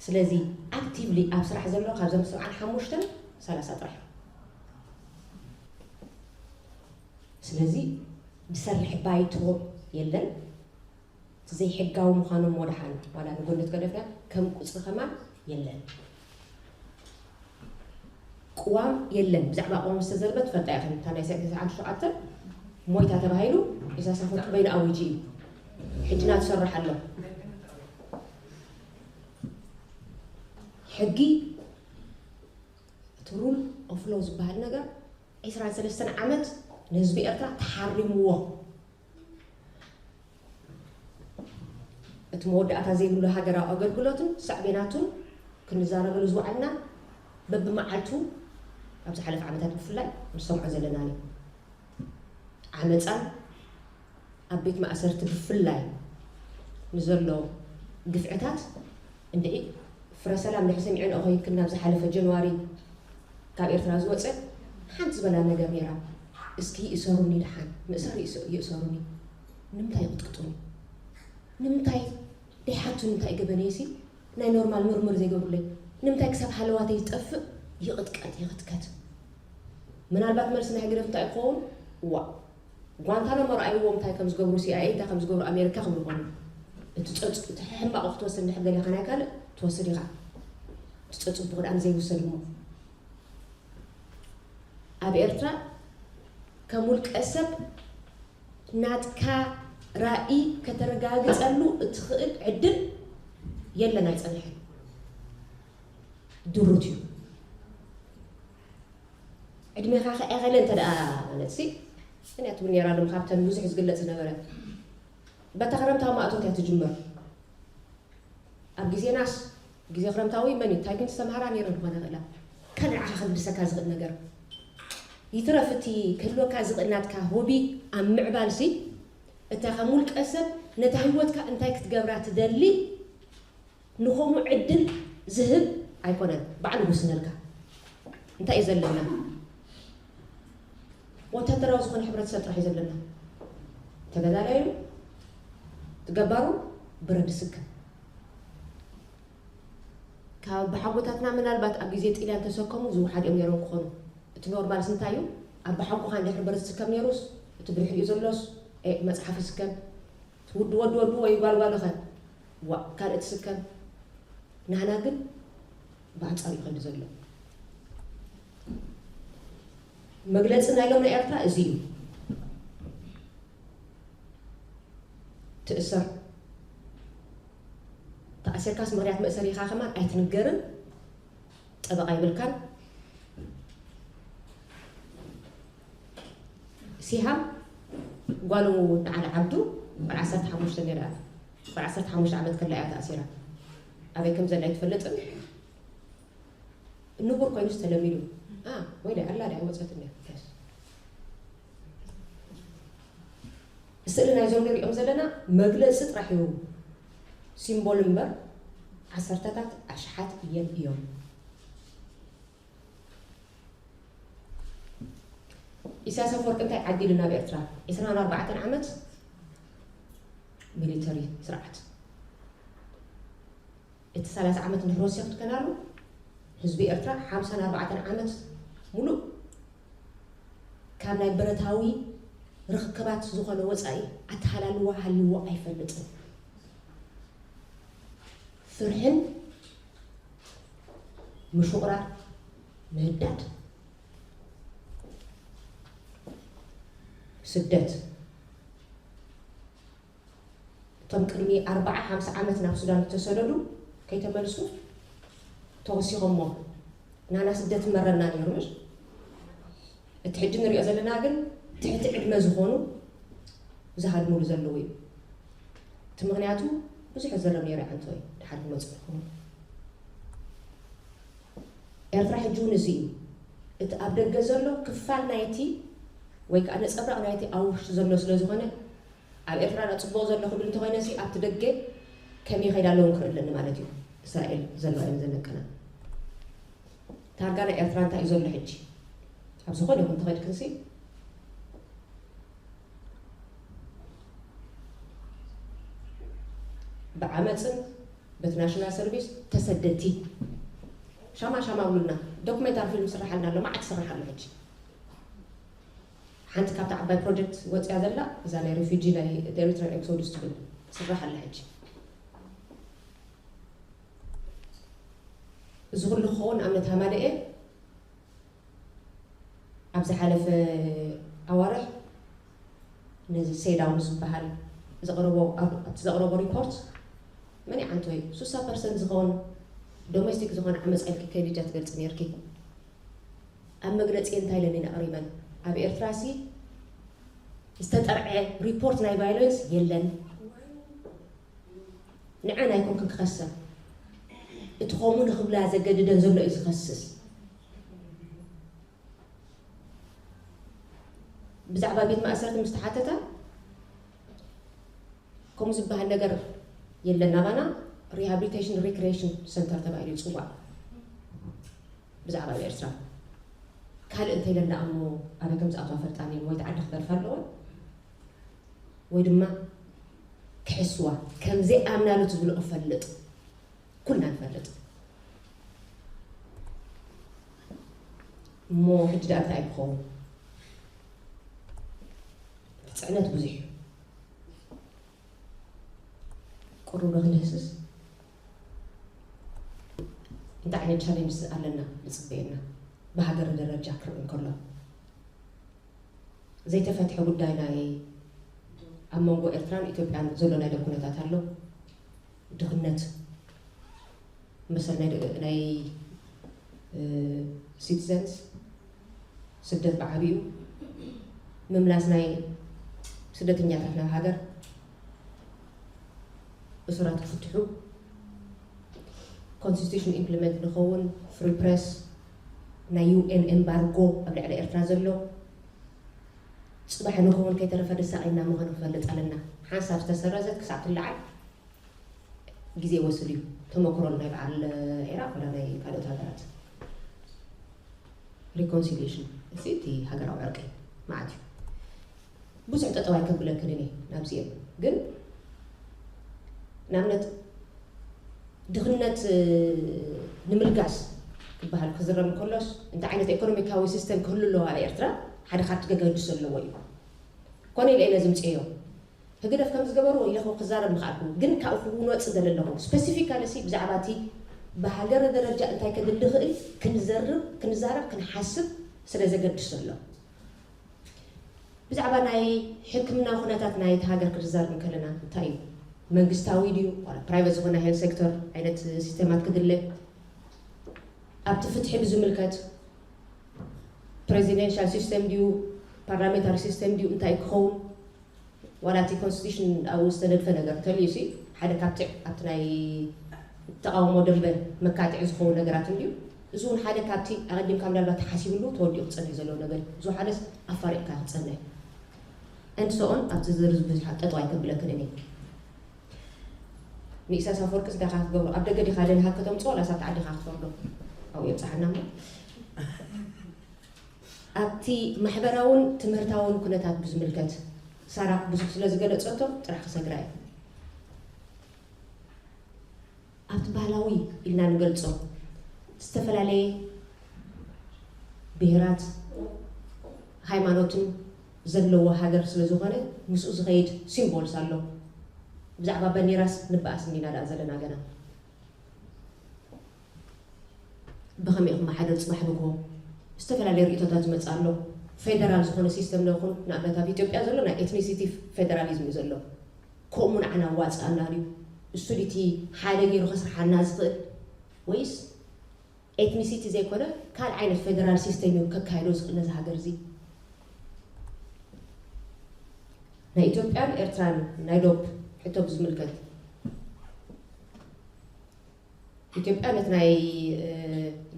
ስለዚ ኣክቲቭሊ ኣብ ስራሕ ዘሎ ካብዞም ሰብዓን ሓሙሽተን ሰላሳ ጥራሕ እዮም። ስለዚ ዝሰርሕ ባይቶ የለን። እቲ ዘይሕጋዊ ምዃኖም ወደሓን ዋላ ንጎነት ገደፍና ከም ቁፅሪ ከማን የለን። ቅዋም የለን። ብዛዕባ ቅዋም ዝተዘርበ ትፈልጣ ኢኽን። እታ ናይ ሰብዓን ሸውዓተን ሞይታ ተባሂሉ ኢሳያስ ኣፈወርቂ በይኑ ኣዊጁ እዩ። ሕጂ ናቱ ይሰርሕ ኣሎ። ሕጊ እቲ ሩል ኦፍ ሎው ዝበሃል ነገር ዒስራን ሰለስተን ዓመት ንህዝቢ ኤርትራ ተሓሪምዎ። እቲ መወዳእታ ዘይብሉ ሃገራዊ ኣገልግሎትን ሳዕቤናቱን ክንዛረበሉ ዝወዓልና በብመዓልቱ ኣብ ዝሓለፈ ዓመታት ብፍላይ ንሰምዖ ዘለና እዩ። ዓመፃን ኣብ ቤት ማእሰርቲ ብፍላይ ንዘሎ ግፍዕታት እንድዒ ፍረ ሰላም ድሕሪ ሰሚዐንኦ ኮይንክን ናብ ዝሓለፈ ጀንዋሪ ካብ ኤርትራ ዝወፀ ሓንቲ ዝበላ ነገር ነይራ። እስኪ ይእሰሩኒ ድሓን ምእሳር ይእሰ- ይእሰሩኒ ንምንታይ ይቕጥቅጡኒ ንምንታይ ደይሓቱኒ እንታይ ገበነይሲ ናይ ኖርማል ምርምር ዘይገብሩለይ ንምንታይ ክሳብ ሃለዋተይ ዝጠፍእ ይቕጥቀጥ ይኽትከት ምናልባት መልሲ ናይ ህግደፍ እንታይ ክኸውን እዋ ጓንታናሞ ረኣይዎም እንታይ ከም ዝገብሩ ሲኣይኤ እንታይ ከም ዝገብሩ ኣሜሪካ ክብሉ ኮኑ እቲ ፀፅ እቲ ሕማቕ ክትወስድ እንድሕር ደሊኻ ናይ ካልእ ትወስድ ኢኻ እቲ ፀፅ ብክዳን ዘይውሰድ እሞ ኣብ ኤርትራ ከም ውልቀ ሰብ ናትካ ራኢ ከተረጋግፀሉ እትኽእል ዕድል የለን ኣይፀንሐን ድሩት እዩ ዕድሜኻ ከ ያኸለ እንተ ደኣ ማለት ሲ ምክንያት እውን ነራ ሎም ካብተን ብዙሕ ዝግለጽ ዝነበረ በታ ክረምታዊ ማእቶት እያ ትጅመር ኣብ ግዜናስ ግዜ ክረምታዊ መን እዩ እንታይ ግን ዝተምሃራ ነይረ ዝኾነ ክእላ ካልእ ንዓኻ ከግድሰካ ዝኽእል ነገር ይትረፍ እቲ ክህልወካ ዝኽእል ናትካ ሆቢ ኣብ ምዕባል ሲ እታ ከም ውልቀ ሰብ ነታ ህይወትካ እንታይ ክትገብራ ትደሊ ንኸምኡ ዕድል ዝህብ ኣይኮነን ባዕሉ ውስነልካ እንታይ እዩ ዘለና ወታደራዊ ዝኾነ ሕብረተሰብ ጥራሕ እዩ ዘለና ተገዳላዩ ገባሩ ብረድ ስከ ካብ ኣባሓጎታትና ምናልባት ኣብ ግዜ ጥልያን ተሰከሙ ዝወሓድ እዮም ነይሮም ክኾኑ እቲ ኖርማልስ እንታይ እዩ ኣባሓጎኻ እንድሕር ብረድ ስከም ነይሩስ እቲ ብድሕሪኡ ዘሎስ መፅሓፍ ስከም ትውድ ወዲ ወዲ ወይ ጓልጓልኸ ዋእ ካልእ ትስከም ናህና ግን ብኣንፃር እዩ ከይዱ ዘሎ መግለፂ ናይ ሎሚ ኤርትራ እዚ እዩ። ትእሰር፣ ተኣሲርካስ ምኽንያት መእሰሪኻ ከማን ኣይትንገርን። ጠበቓ ይብልካን። ሲሃም ጓሉ ንዓሊ ዓብዱ ጓል ዓሰርተ ሓሙሽተ ነይራ። ጓል ዓሰርተ ሓሙሽተ ዓመት ከላ እያ ተኣሲራ። ኣበይ ከም ዘላ ኣይትፈልጥን። ንቡር ኮይኑስ ተለሚዱ። ኣ፣ ወይለ ኣላ ድያ ወፀት እኒያ። የስ። ስእሊ ናይዞም ንሪኦም ዘለና መግለፂ ጥራሕ እዩ። ሲምቦል እምበር ዓሰርተታት ኣሽሓት እየን እዮም። ኢሳያስ ኣፈወርቂ እንታይ ዓዲሉ ናብ ኤርትራ? ዕስራን ኣርባዕተን ዓመት ሚሊተሪ ስርዓት። እቲ ሰላሳ ዓመት ንሕሮስ ክትከናሉ ህዝቢ ኤርትራ ሓምሳን ኣርባዕተን ዓመት ሙሉእ ካብ ናይ ብረታዊ ርኽክባት ዝኾነ ወጻኢ ኣተሃላልዋ ሃልይዎ ኣይፈልጥን። ፍርሕን ምሹቕራር ምህዳድ ስደት። እቶም ቅድሚ ኣርባዓ ሓምሳ ዓመት ናብ ሱዳን ዝተሰደዱ ከይተመልሱ ተወሲኾሞ ናና ስደት መረና ነይሩ። ምሽ እቲ ሕጂ ንሪኦ ዘለና ግን ትሕቲ ዕድመ ዝኾኑ ዝሃድሙሉ ዘለዉ እዩ። እቲ ምኽንያቱ ብዙሕ ዘረብ ነይረ። ዓንቶይ ድሓር ክመፁ ይኾኑ። ኤርትራ ሕጂ እውን እዚ እዩ። እቲ ኣብ ደገ ዘሎ ክፋል ናይቲ ወይ ከዓ ነፀብራቕ ናይቲ ኣብ ውሽጢ ዘሎ ስለ ዝኾነ ኣብ ኤርትራ ዳ ፅቡቕ ዘሎ ክብል እንተኾይነ ሲ ኣብቲ ደገ ከመይ ይኸይዳ ኣለውን ክርኢ ኣለኒ ማለት እዩ። እስራኤል ዘለዋ እየን ዘለቀና። ታርጋ ናይ ኤርትራ እንታይ እዩ ዘሎ ሕጂ? ኣብ ዝኾነ ይኹን ተኸድክንሲ ብዓመፅን በቲ ናሽናል ሰርቪስ ተሰደቲ ሻማ ሻማ ብሉና። ዶክመንታሪ ፊልም ስራሓልና ኣሎ፣ መዓት ስራሕ ኣሎ ሕጂ። ሓንቲ ካብታ ዓባይ ፕሮጀክት ወፅያ ዘላ እዛ ናይ ሪፊጂ ናይ ኤሪትራን ኤክሶዱስ ትብል ስራሕ ኣላ ሕጂ። እዚ ኩሉ ክኸውን ኣብነት ሃማደኤ ኣብ ዝሓለፈ ኣዋርሕ ነዚ ሴዳውን ዝበሃል ዘቕረቦ ኣብቲ ዘቕረቦ ሪፖርት መን ይዓንቶይ ስሳ ፐርሰንት ዝኸውን ዶሜስቲክ ዝኾነ ዓመፃ ኢልኪ ከይድጃ ትገልፂ ነርኪ። ኣብ መግለፂ እንታይ ኢለን ኣቕሪበን? ኣብ ኤርትራ ሲ ዝተጠርዐ ሪፖርት ናይ ቫዮለንስ የለን። ንዐን ኣይኮንክን ክኸሰን እቲ ከምኡ ንክብላ ዘገድደን ዘሎ እዩ ዝኸስስ። ብዛዕባ ቤት ማእሰርቲ ምስ ተሓተተ ከምኡ ዝበሃል ነገር የለን። ናባና ሪሃብሊቴሽን ሪክሬሽን ሰንተር ተባሂሉ ይፅዋዕ። ብዛዕባ ኣብ ኤርትራ ካልእ እንተኢለና እሞ ኣበይ ከም ዝኣትዋ ፈልጣን እየን። ወይ ተዓዲ ክደርፋ ኣለወን ወይ ድማ ክሕስዋ ከም ዘይኣምናሉ ትብልኦ ፈልጥ ኩልና ንፈልጥ። እሞ ሕጂ ደኣ እንታይ ክኸውን? እቲ ፅዕነት ብዙሕ እዩ። ቁሩብ ዶ ክንህስስ? እንታይ ዓይነት ቻሌንጅ ኣለና ዝፅበየና? ብሃገር ደረጃ ክርኢ እንከሎ ዘይተፈትሐ ጉዳይ ናይ ኣብ መንጎ ኤርትራን ኢትዮጵያን ዘሎ ናይ ደ ኩነታት ኣሎ። ድኽነት መሰል ናይ ደ- ናይ ሲቲዘንስ ስደት ብዓብዩ ምምላስ ናይ ስደተኛታት ናብ ሃገር እሱራት ክፍትሑ ኮንስቲቱሽን ኢምፕሊመንት ንኸውን ፍሪ ፕረስ ናይ ዩ ኤን ኤምባርጎ ኣብ ልዕሊ ኤርትራ ዘሎ ፅባሕ ንኸውን ከይተረፈ ደሳቒና ምዃኑ ክፈልጥ ኣለና። ሓንሳብ ዝተሰረዘት ክሳብ ትለዓል ግዜ ይወስድ እዩ። ተመክሮን ናይ በዓል ኢራቅ ወላ ናይ ካልኦት ሃገራት ሪኮንሲሊሽን እዚ እቲ ሃገራዊ ዕርቂ ማለት እዩ። ብዙሕ ጠጠው ኣይከብለክን እኔ ናብዚኦም ግን ንኣብነት ድኽነት ንምልጋስ ክበሃል ክዝረብ ከሎስ እንታይ ዓይነት ኢኮኖሚካዊ ሲስተም ክህሉ ኣለዎ ኣብ ኤርትራ ሓደ ካብቲ ገገድስ ዘለዎ እዩ። ኮነ ኢለ ኢለ ዝምፅእዮ ህግደፍ ከም ዝገበርዎ ኢለ ክዛረብ ምኽኣልኩ ግን ካብኡ ክውንወፅ ደለ ኣለኹ ስፐሲፊካሊ ሲ ብዛዕባ እቲ ብሃገር ደረጃ እንታይ ከድሊ ይኽእል ክንዘርብ ክንዛረብ ክንሓስብ ስለ ዘገድስ ዘሎ ብዛዕባ ናይ ሕክምና ኩነታት ናይ እቲ ሃገር ክትዛረብ እንከለና እንታይ እዩ መንግስታዊ ድዩ ዋላ ፕራይቬት ዝኾነ ሄልት ሴክተር ዓይነት ሲስተማት ክድለ ኣብቲ ፍትሒ ብዝምልከት ፕሬዚደንሻል ሲስተም ድዩ ፓርላሜንታሪ ሲስተም ድዩ እንታይ ክኸውን ዋላ እቲ ኮንስቲቱሽን ኣብኡ ዝተነድፈ ነገር እንተልዩ ሲ ሓደ ካብቲ ኣብቲ ናይ ተቃውሞ ደንበ መካትዒ ዝኸውን ነገራት እንድዩ። እዚ እውን ሓደ ካብቲ ኣቐዲምካ ምናልባት ተሓሲብሉ ተወዲኡ ክጸንሕ ዘለዎ ነገር እዩ። እዚ ሓደስ ኣፋሪቕካ ክጸንሕ and so on ኣብቲ ዝርዝር ብዙሕ ጠጠው ኣይከብለክን እኔ ንኢሳያስ ኣፈወርቂ ስዳኻ ክትገብሮ ኣብ ደገ ዲኻ ደልሃ ከተምፅኦ ላሳት ዓዲኻ ክትፈርዶ ኣብኡ የብፅሓና እሞ ኣብቲ ማሕበራውን ትምህርታውን ኩነታት ብዝምልከት ሳራ ብዙሕ ስለ ዝገለፀቶ ጥራሕ ክሰግራ እየ ኣብቲ ባህላዊ ኢልና ንገልፆ ዝተፈላለየ ብሄራት ሃይማኖትን ዘለዎ ሃገር ስለ ዝኾነ ምስኡ ዝኸይድ ሲምቦልስ ኣሎ ብዛዕባ ባንዴራስ ንበኣስ እንዲና ደኣ ዘለና ገና ብኸመይ ክመሓደር ፅባሕ ብግሆ ዝተፈላለየ ርእቶታት ዝመፅእ ኣሎ ፌደራል ዝኾነ ሲስተም ዶ ይኹን ንኣብነት ኣብ ኢትዮጵያ ዘሎ ናይ ኤትኒሲቲ ፌደራሊዝም እዩ ዘሎ ከምኡ ንዓና ዋፅኣና ድዩ እሱ ድቲ ሓደ ገይሩ ከስርሓና ዝኽእል ወይስ ኤትኒሲቲ ዘይኮነ ካልእ ዓይነት ፌደራል ሲስተም እዩ ከካይዶ ዝኽእል ነዚ ሃገር እዚ ናይ ኢትዮጵያን ኤርትራን ናይ ዶብ ሕቶ ብዝምልከት ኢትዮጵያ ነቲ ናይ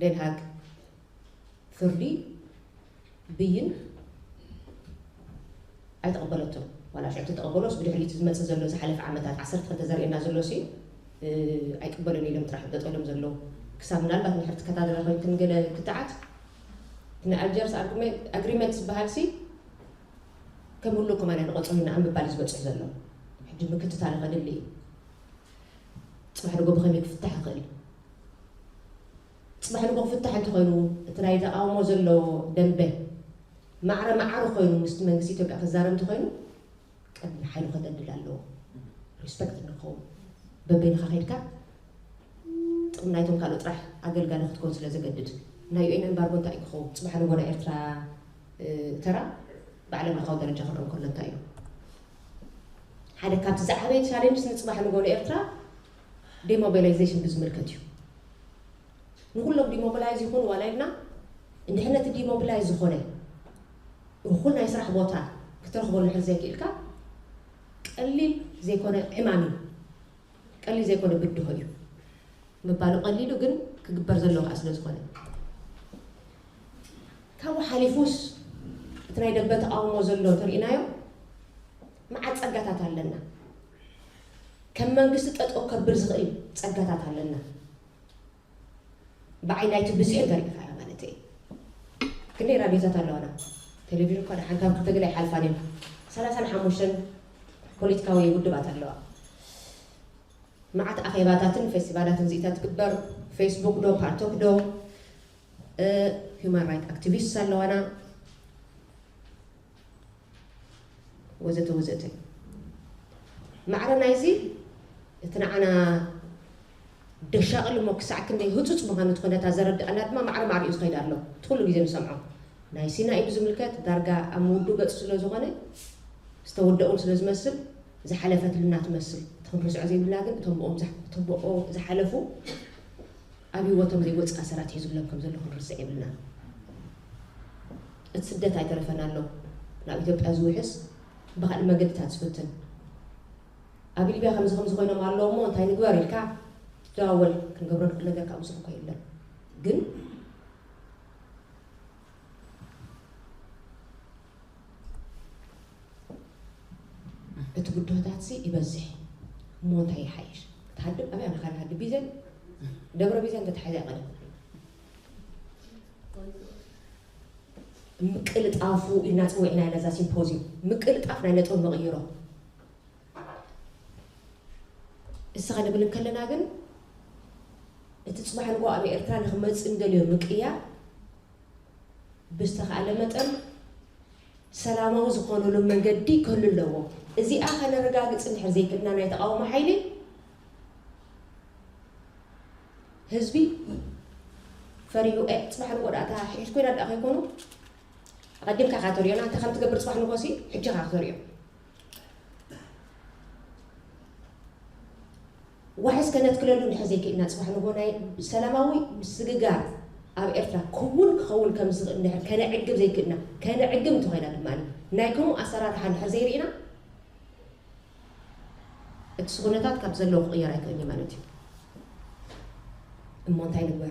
ደንሃግ ፍርዲ ብይን ኣይተቐበለቶን ዋላ ሽዑ ተተቐበሎስ ብድሕሪት ዝመፅእ ዘሎ ዝሓለፈ ዓመታት ዓሰርተ ክልተ ዘርእየና ዘሎ ሲ ኣይቅበልን ኢሎም ጥራሕ ጠጠሎም ዘለዉ ክሳብ ምናልባት ንሕርቲ ከታተለ ኮይንክን ገለ ክትዓት ናይ ኣልጀርስ ኣግሪመንት ዝበሃል ሲ ከም ህሉ ከማና ንቐፅሉ ኢና ምባል ዝበፅሕ ዘሎ ሕጂ ምክትታል ከድሊ እዩ ፅባሕ ንጎ ብኸመይ ክፍታሕ ይኽእል ፅባሕ ንጎ ክፍታሕ እንተኾይኑ እቲ ናይ ተቃውሞ ዘሎ ደንበ ማዕረ ማዕረ ኮይኑ ምስቲ መንግስቲ ኢትዮጵያ ክዛረብ እንተኾይኑ ቀድሚ ሓይሉ ከደልድል ኣለዎ ሪስፐክት ንኸውን በበይንኻ ከይድካ ጥቕሚ ናይቶም ካልኦ ጥራሕ ኣገልጋሊ ክትኮን ስለ ዘገድድ ናይ ዩኤን ኤምባርጎ እንታይ ክኸውን ፅባሕ ንጎ ናይ ኤርትራ ተራ ብዓለም ለኻዊ ደረጃ ክረአ ከሎ እንታይ እዩ ሓደ ካብቲ ዝዓበየ ቻሌንጅስ ንፅባሕ ንጎ ንኤርትራ ዴሞቢላይዜሽን ብዝምልከት እዩ ንኩሎም ዲሞቢላይዝ ይኹን ዋላ ኢልና እንድሕር ነቲ ዲሞቢላይዝ ዝኾነ እኹል ናይ ስራሕ ቦታ ክትረኽበሉ ሕር ዘይክእልካ ቀሊል ዘይኮነ ዕማም እዩ ቀሊል ዘይኮነ ብድሆ እዩ ምባሉ ቀሊሉ ግን ክግበር ዘለዎ ከዓ ስለ ዝኾነ ካብኡ ሓሊፉስ እቲ ናይ ደበ ተቃውሞ ዘሎ እንተሪእናዮ መዓት ጸጋታት ኣለና ከም መንግስቲ ጠጠው ከብል ዝኽእል ጸጋታት ኣለና ብዓይ ናይቲ ብዝሒ እንተሪእካ ማለት እዩ ክንደይ ራድዮታት ኣለዋና ቴሌቪዥን እኳ ሓንካብ ክልተ ገለ ኣይሓልፋን እዮም ሰላሳን ሓሙሽተን ፖለቲካዊ ውድባት ኣለዋ መዓት ኣኼባታትን ፌስቲቫላትን ዝኢታ ትግበር ፌስቡክ ዶ ፓርቶክ ዶ human right activists ኣለዋና ወዘተ ወዘተ ማዕረ ናይዚ እቲ ንዓና ደሻቕል እሞ ክሳዕ ክንደይ ህፁፅ ምዃኑ እቲ ኩነታት ዘረድኣና ድማ ማዕረ ማዕሪኡ ዝኸይድ ኣሎ እቲ ኩሉ ግዜ ንሰምዖ ናይ ሲናኢ ብዝምልከት ዳርጋ ኣብ ምውዱ ገፅ ስለ ዝኾነ ዝተወደኡን ስለ ዝመስል ዝሓለፈትልና ትመስል እቲ ክንርስዖ ዘይብልና ግን እቶም ብኦም ዝሓለፉ ኣብ ህይወቶም ዘይወፅእ ኣሰራት ሒዙሎም ከም ዘሎ ክንርስዕ የብልና እቲ ስደት ኣይተረፈን ኣሎ ናብ ኢትዮጵያ ዝውሕስ ብካልእ መገድታት ዝፍትን ኣብ ሊብያ ከምዚ ከምዚ ኮይኖም ኣለዎ እሞ እንታይ ንግበር ኢልካ ትደዋወል ክንገብሮ ንክእል ነገር ካብ ምስሉ እኮ የለን ግን እቲ ብድሆታት ሲ ይበዝሕ እሞ እንታይ ይሓይሽ ክትሃድም ኣበይ ኣነ ካልእ ሃድም ቢዘን ደብረ ቢዘን ተታሒዛ ይቐደም ምቅልጣፉ ኢልና ፅውዕና ነዛ ሲምፖዚዩም ምቅልጣፍ ናይ ነጥቢ መቕይሮ እስኻ ንብል እንከለና ግን እቲ ፅባሕ ንጎ ኣብ ኤርትራ ንክመፅእ እንደልዮ ምቅያር ብዝተኻእለ መጠን ሰላማዊ ዝኾነሉ መንገዲ ክህሉ ኣለዎ። እዚኣ ከነረጋግፅ እንድሕር ዘይክእልና ናይ ተቓውሞ ሓይሊ ህዝቢ ፈሪሁ እ ፅባሕ ንጎ ደኣ ተሓሒሽ ኮይና ደኣ ከይኮኑ ኣቐዲምካ ኢኻ ተሪኦና፣ እንታይ ከም ትገብር ጽባሕ ንጎሲ ሕጂ ኢኻ ክተሪኦ። ዋሕስ ከነትክለሉ እንድሕር ዘይክእልና፣ ጽባሕ ንጎ ናይ ሰላማዊ ምስግጋር ኣብ ኤርትራ ክውን ክኸውን ከም ዝኽእል እንድሕር ከነዕግብ ዘይክእልና፣ ከነዕግብ እንተኾይና ድማ፣ ናይ ከምኡ ኣሰራርሓ እንድሕር ዘይርኢና፣ እቲ ኩነታት ካብ ዘለዎ ክቕየር ኣይክእልን እዩ ማለት እዩ። እሞ እንታይ ንግበር?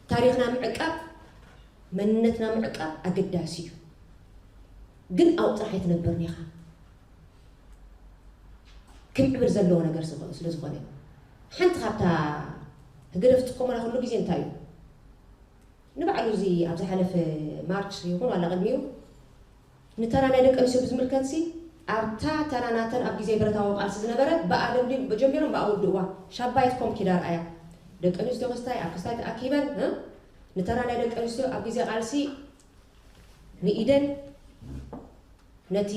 ታሪኽና ምዕቃብ፣ መንነትና ምዕቃብ ኣገዳሲ እዩ። ግን ኣብኡ ጥራሕ ኣይትነብርን ኢኻ። ክምዕብል ዘለዎ ነገር ስለ ዝኾነ፣ ሓንቲ ካብታ ህግደፍ ትጥቀመላ ኩሉ ግዜ እንታይ እዩ? ንባዕሉ እዚ ኣብ ዝሓለፈ ማርች ይኹን ዋላ ቅድሚኡ ንተራ ናይ ደቂ ኣንስትዮ ብዝምልከትሲ፣ ኣብታ ተራ ናተን ኣብ ግዜ ብረታዊ ቃልሲ ዝነበረ፣ ብኣ ደምዲ ጀሚሮም ብኣ ውድእዋ። ሻባይት ኮም ኪዳ ርኣያ። ደቂ ኣንስትዮ ክስታይ ኣብ ክስታይ ተኣኪበን፣ እ? ንተራ ናይ ደቂ ኣንስትዮ ኣብ ግዜ ቃልሲ ንኢደን፣ ነቲ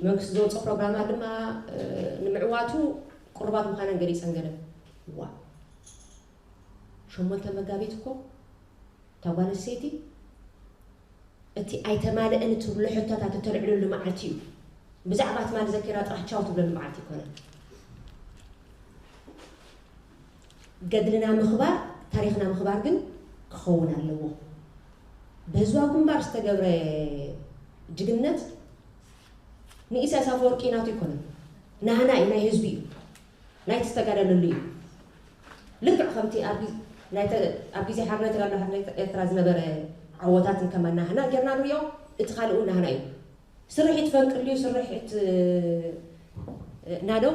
መንግስቲ ዘውፅኦ ፕሮግራማት ድማ፣ እ፣ ንምዕዋቱ ቅሩባት ምዃነን ገሊፀን ገለ። ዋ፣ ሸሞንተ መጋቢት እኮ እታ ጓል ኣንስተይቲ እቲ ኣይተማልእን እትብሎ ሕቶታት እተልዕለሉ መዓልቲ እዩ። ብዛዕባ ትማሊ ዘኪራ ጥራሕ ቻው ትብለሉ መዓልቲ ኣይኮነን። ገድልና ምኽባር፣ ታሪኽና ምኽባር ግን ክኸውን ኣለዎ። ብህዝባዊ ግንባር ዝተገብረ ጅግነት ንኢሳያስ ኣፈወርቂ ናቱ ኣይኮነን። ናህና እዩ፣ ናይ ህዝቢ እዩ። ናይቲ ዝተጋደለሉ እዩ። ልክዕ ከምቲ ኣብ ግዜ፣ ናይ ተ-፣ ኣብ ግዜ ሓርነት ተጋድሎ ሓርነት ኤርትራ ዝነበረ ዓወታት ከማን ናህና ጌርና ንሪኦ፣ እቲ ካልእ እውን ናህና እዩ። ስርሒት ፈንቅል እዩ፣ ስርሒት፣ እ፣ ናደው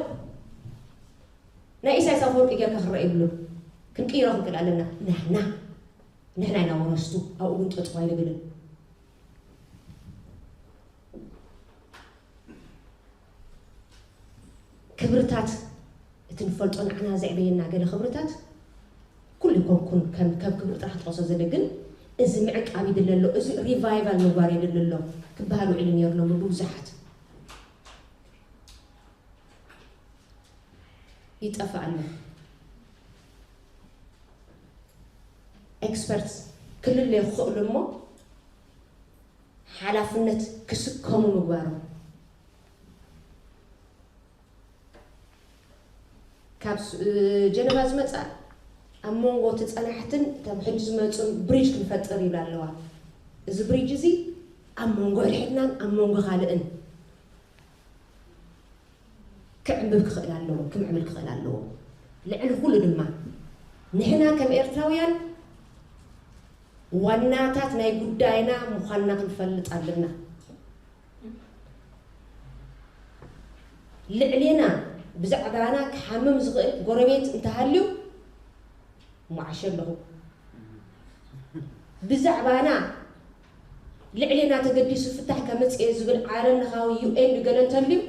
ናይ ኢሳያስ ኣፈወርቂ ጌርካ ክረአ የብሉን። ክንቅይሮ ክንክእል ኣለና። ናህና፣ ንሕና ኢና ወረስቱ፣ ኣብኡ ግን ጠጠው ኣይንብልን። ክብርታት፣ እቲ ንፈልጦ ንዓና ዘዕበየና ገለ ክብርታት፣ ኩሉ ይኮንኩን ከም፣ ከም ክብሪ ጥራሕ ትጠቕሶ ዘለ፣ ግን እዚ ምዕቃብ ይድለ ኣሎ፣ እዚ ሪቫይቫል ምግባር የድሊ ኣሎ ክበሃል ውዒሉ ነይሩ ኣሎ ብብዙሓት። ይጠፍእ ኣሎ። ኤክስፐርትስ ክልለ ይኽእሉ እሞ ሓላፍነት ክስከሙ ምግባሮም። ካብ ስ-፣ ጀነቫ ዝመጻ ኣብ መንጎ እቲ ጸናሕትን እቶም ሕጂ ዝመጹን ብሪጅ ክንፈጥር ይብላ ኣለዋ። እዚ ብሪጅ እዚ ኣብ መንጎ ሕድሕድናን ኣብ መንጎ ካልእን ክዕምብብ ክኽእል ኣለዎ፣ ክምዕብል ክኽእል ኣለዎ። ልዕሊ ኩሉ ድማ ንሕና ከም ኤርትራውያን ዋናታት ናይ ጉዳይና ምዃንና ክንፈልጥ ኣለና። ልዕሌና ብዛዕባና ክሓምም ዝኽእል ጎረቤት እንተሃልዩ፣ እሞ ዓሸ ኣለኹ። ብዛዕባና ልዕሌና ተገዲሱ ፍታሕ ከምጽእ እየ ዝብል ዓለም ለኻዊ ዩ ኤን ገለ እንተልዩ፣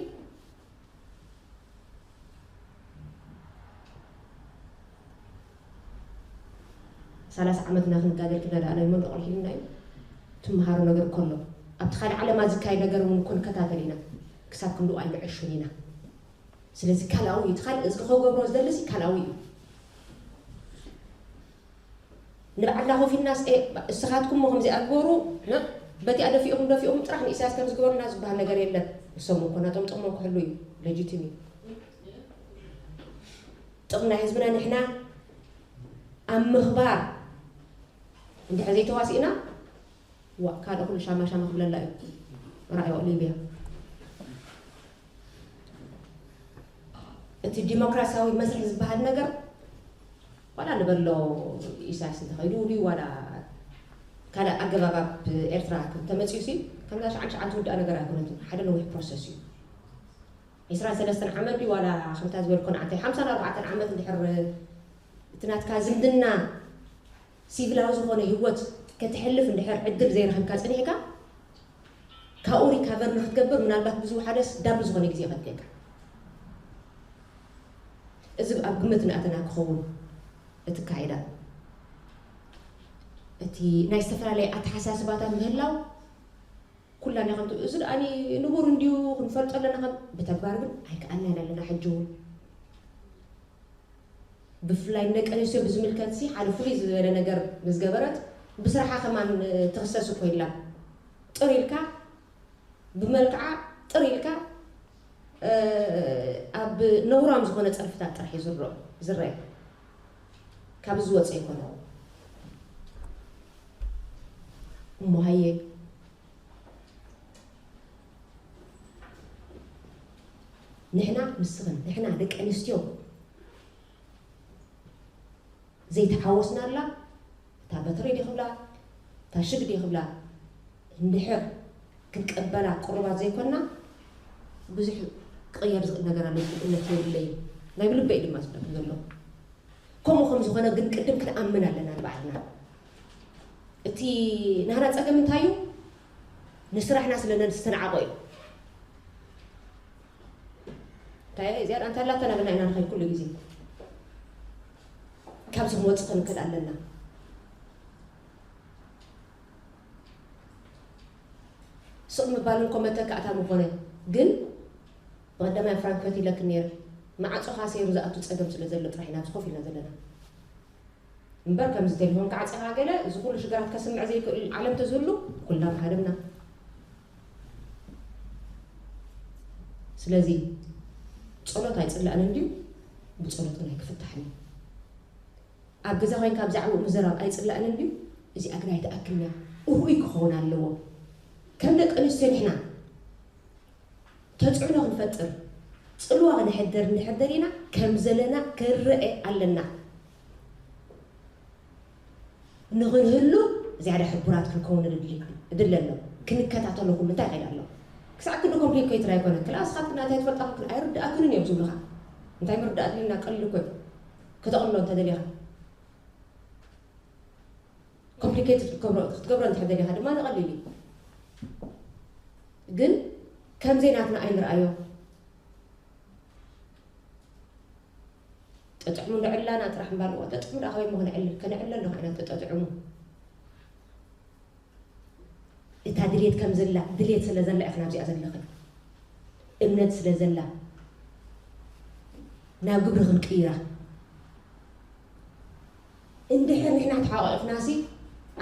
ሰላሳ ዓመትና ክንጋደል ክነዳእና እዩ መንደቕ ኣልሒሉና እዩ። ትመሃሮ ነገር እኮ ኣሎ። ኣብቲ ካልእ ዓለማ ዝካየድ ነገር እውን እኮ ንከታተል ኢና። ክሳብ ክንድኡ ኣይንዕሹን ኢና። ስለዚ ካልኣዊ እዩ። እቲ ካልእ እዚ ክገብሮ ዝደሊ እዚ ካልኣዊ እዩ። ንባዕልና ኮፍ ኢልናስ፣ "ኤ፣ እስኻትኩም እሞ ከምዚኣ ግበሩ፣ ነ-፣ በቲኣ ደፊእኹም፣ ደፊእኹም ጥራሕ ንኢሳያስ ከምዚ ግበሩና" ዝበሃል ነገር የለን። እሶም እኮ ናቶም ጥቕሞም ክሕሉ እዩ። ሌጂቲም እዩ። ጥቕሚ ናይ ህዝብና ንሕና ኣብ ምኽባር እንድሕር ዘይተዋሲእና፣ ዋእ፣ ካልእ ኩሉ ሻማ ሻማ ክብለላ እዩ። ራእዮ ሊብያ። እቲ ዲሞክራሲያዊ መስርሕ ዝበሃል ነገር፣ ዋላ ንበሎ ኢሳያስ እንተኸይዱ ድዩ፣ ዋላ ካልእ ኣገባብ ኣብ ኤርትራ እንተመጺኡ ሲ፣ ከምዛ ሽዓን ሽዓን ትውዳእ ነገር ኣይኮነትን። ሓደ ነዊሕ ፕሮሰስ እዩ። ዒስራን ሰለስተን ዓመት ድዩ፣ ዋላ ከምታ ዝበልኮ ንዓንተ ሓምሳን ኣርባዕተን ዓመት እንድሕር እቲ ናትካ ዝምድና ሲቪላዊ ዝኾነ ህይወት ከተሕልፍ እንድሕር ዕድል ዘይረኸብካ ጸኒሕካ፣ ካብኡ ሪካቨር ንክትገብር ምናልባት ብዝወሓደስ ዳብል ዝኾነ ግዜ ይኸድካ። እዚ ኣብ ግምት እናእተና ክኸውን እቲ ካይዳ፣ እቲ ናይ ዝተፈላለየ ኣተሓሳስባታት ምህላው ኩላና ከምቲ፣ እዚ ደኣኒ ንቡር እንድዩ ክንፈልጦ ኣለና፣ ከም ብተግባር ግን ኣይከኣልናን ኣለና። ሕጂ እውን ብፍላይ ንደቂ ኣንስትዮ ብዝምልከት ሲ ሓደ ፍሉይ ዝበለ ነገር ምስ ገበረት፣ ብስራሓ ከማን ትኽሰስ እኮ ኢላ ጥር ኢልካ ብመልክዓ ጥር ኢልካ ኣብ ነውራም ዝኾነ ጸርፍታት ጥራሕ እዩ ዝረአ ዝረአ ካብ ዝወፀ ይኮነ እሞ ሃየ ንሕና ንስኽን ንሕና ደቂ ኣንስትዮ ዘይተሓወስናላ እታ በትሪ ዲኽብላ እታ ሽግ ዲኽብላ እንድሕር ክንቀበላ ቅሩባት ዘይኮና ብዙሕ ክቕየር ዝኽእል ነገር ኣሎ እምነት የብለይ ናይ ብልበይ ድማ ዝብለኩም ዘለኹ ከምኡ ከም ዝኾነ ግን ቅድም ክንኣምን ኣለና ንባዕልና እቲ ናህና ፀገም እንታይ እዩ ንስራሕና ስለ ዝተናዓቆ እዩ እንታይ እዚኣ እንታላተና ብና ኢና ንኸይድ ኩሉ ግዜ ካብዚ ክንወፅእ ክንክእል ኣለና ስቕ ምባል እንኮ መተካእታ ምኾነ ግን ብቐዳማይ ፍራንክፈት ኢለክ ነይረ መዓፆኻ ሰይሩ ዝኣቱ ፀገም ስለ ዘሎ ጥራሕ ኢና ኣብዚ ኮፍ ኢልና ዘለና እምበር ከምዚ ቴሌፎን ክዓፅኻ ገለ እዚ ኩሉ ሽግራት ከስምዕ ዘይክእል ዓለም ተዝህሉ ኩልና ምሃደምና ስለዚ ጸሎት ኣይጽላእን እንድዩ ብጸሎት ግን ኣይክፍታሕን እዩ ኣብ ገዛ ኮይንካ ብዛዕባኡ ምዝራብ ኣይጽላእን እንድዩ እዚኣ ግን ኣይትኣክልን እያ እሁይ ክኸውን ኣለዎ ከም ደቂ ኣንስትዮ ንሕና ተፅዕኖ ክንፈጥር ፅልዋ ክነሕድር እንድሕር ደሊና ከም ዘለና ክረአ ኣለና ንኽንህሉ ዝያዳ ሕቡራት ክንከውን እድለ ኣሎ ክንከታተሎ ኩሉ እንታይ ይኸይድ ኣሎ ክሳዕ ክንዲ ኮምፕሊኬትድ ኣይኮነ ክላስ ካብ ናታይ ትፈልጣ ክን ኣይርድኣክንን እዮም ዝብሉኻ እንታይ ምርዳእ ድልና ቀሊል እኮ ከተቕሎ እንተደሊኻ ኮምፕሊኬትድ ክትገብሮ እንድሕር ደሊኻ ድማ ንቐሊል እዩ ግን ከምዘይ ናትና ኣይንርኣዮ ጠጥዕሙ ንዕላና ጥራሕ እምበር እዋ ጠጥዕሙ ደኣ ካበይ እሞ ክንዕልል ከነዕልል ኣለኹ ኢና ተጠጥዕሙ እታ ድሌት ከም ዘላ ድሌት ስለ ዘላ ኢኽን ኣብዚኣ ዘለኽን እምነት ስለ ዘላ ናብ ግብሪ ክንቅይራ እንድሕር ንሕና ተሓቋቂፍናሲ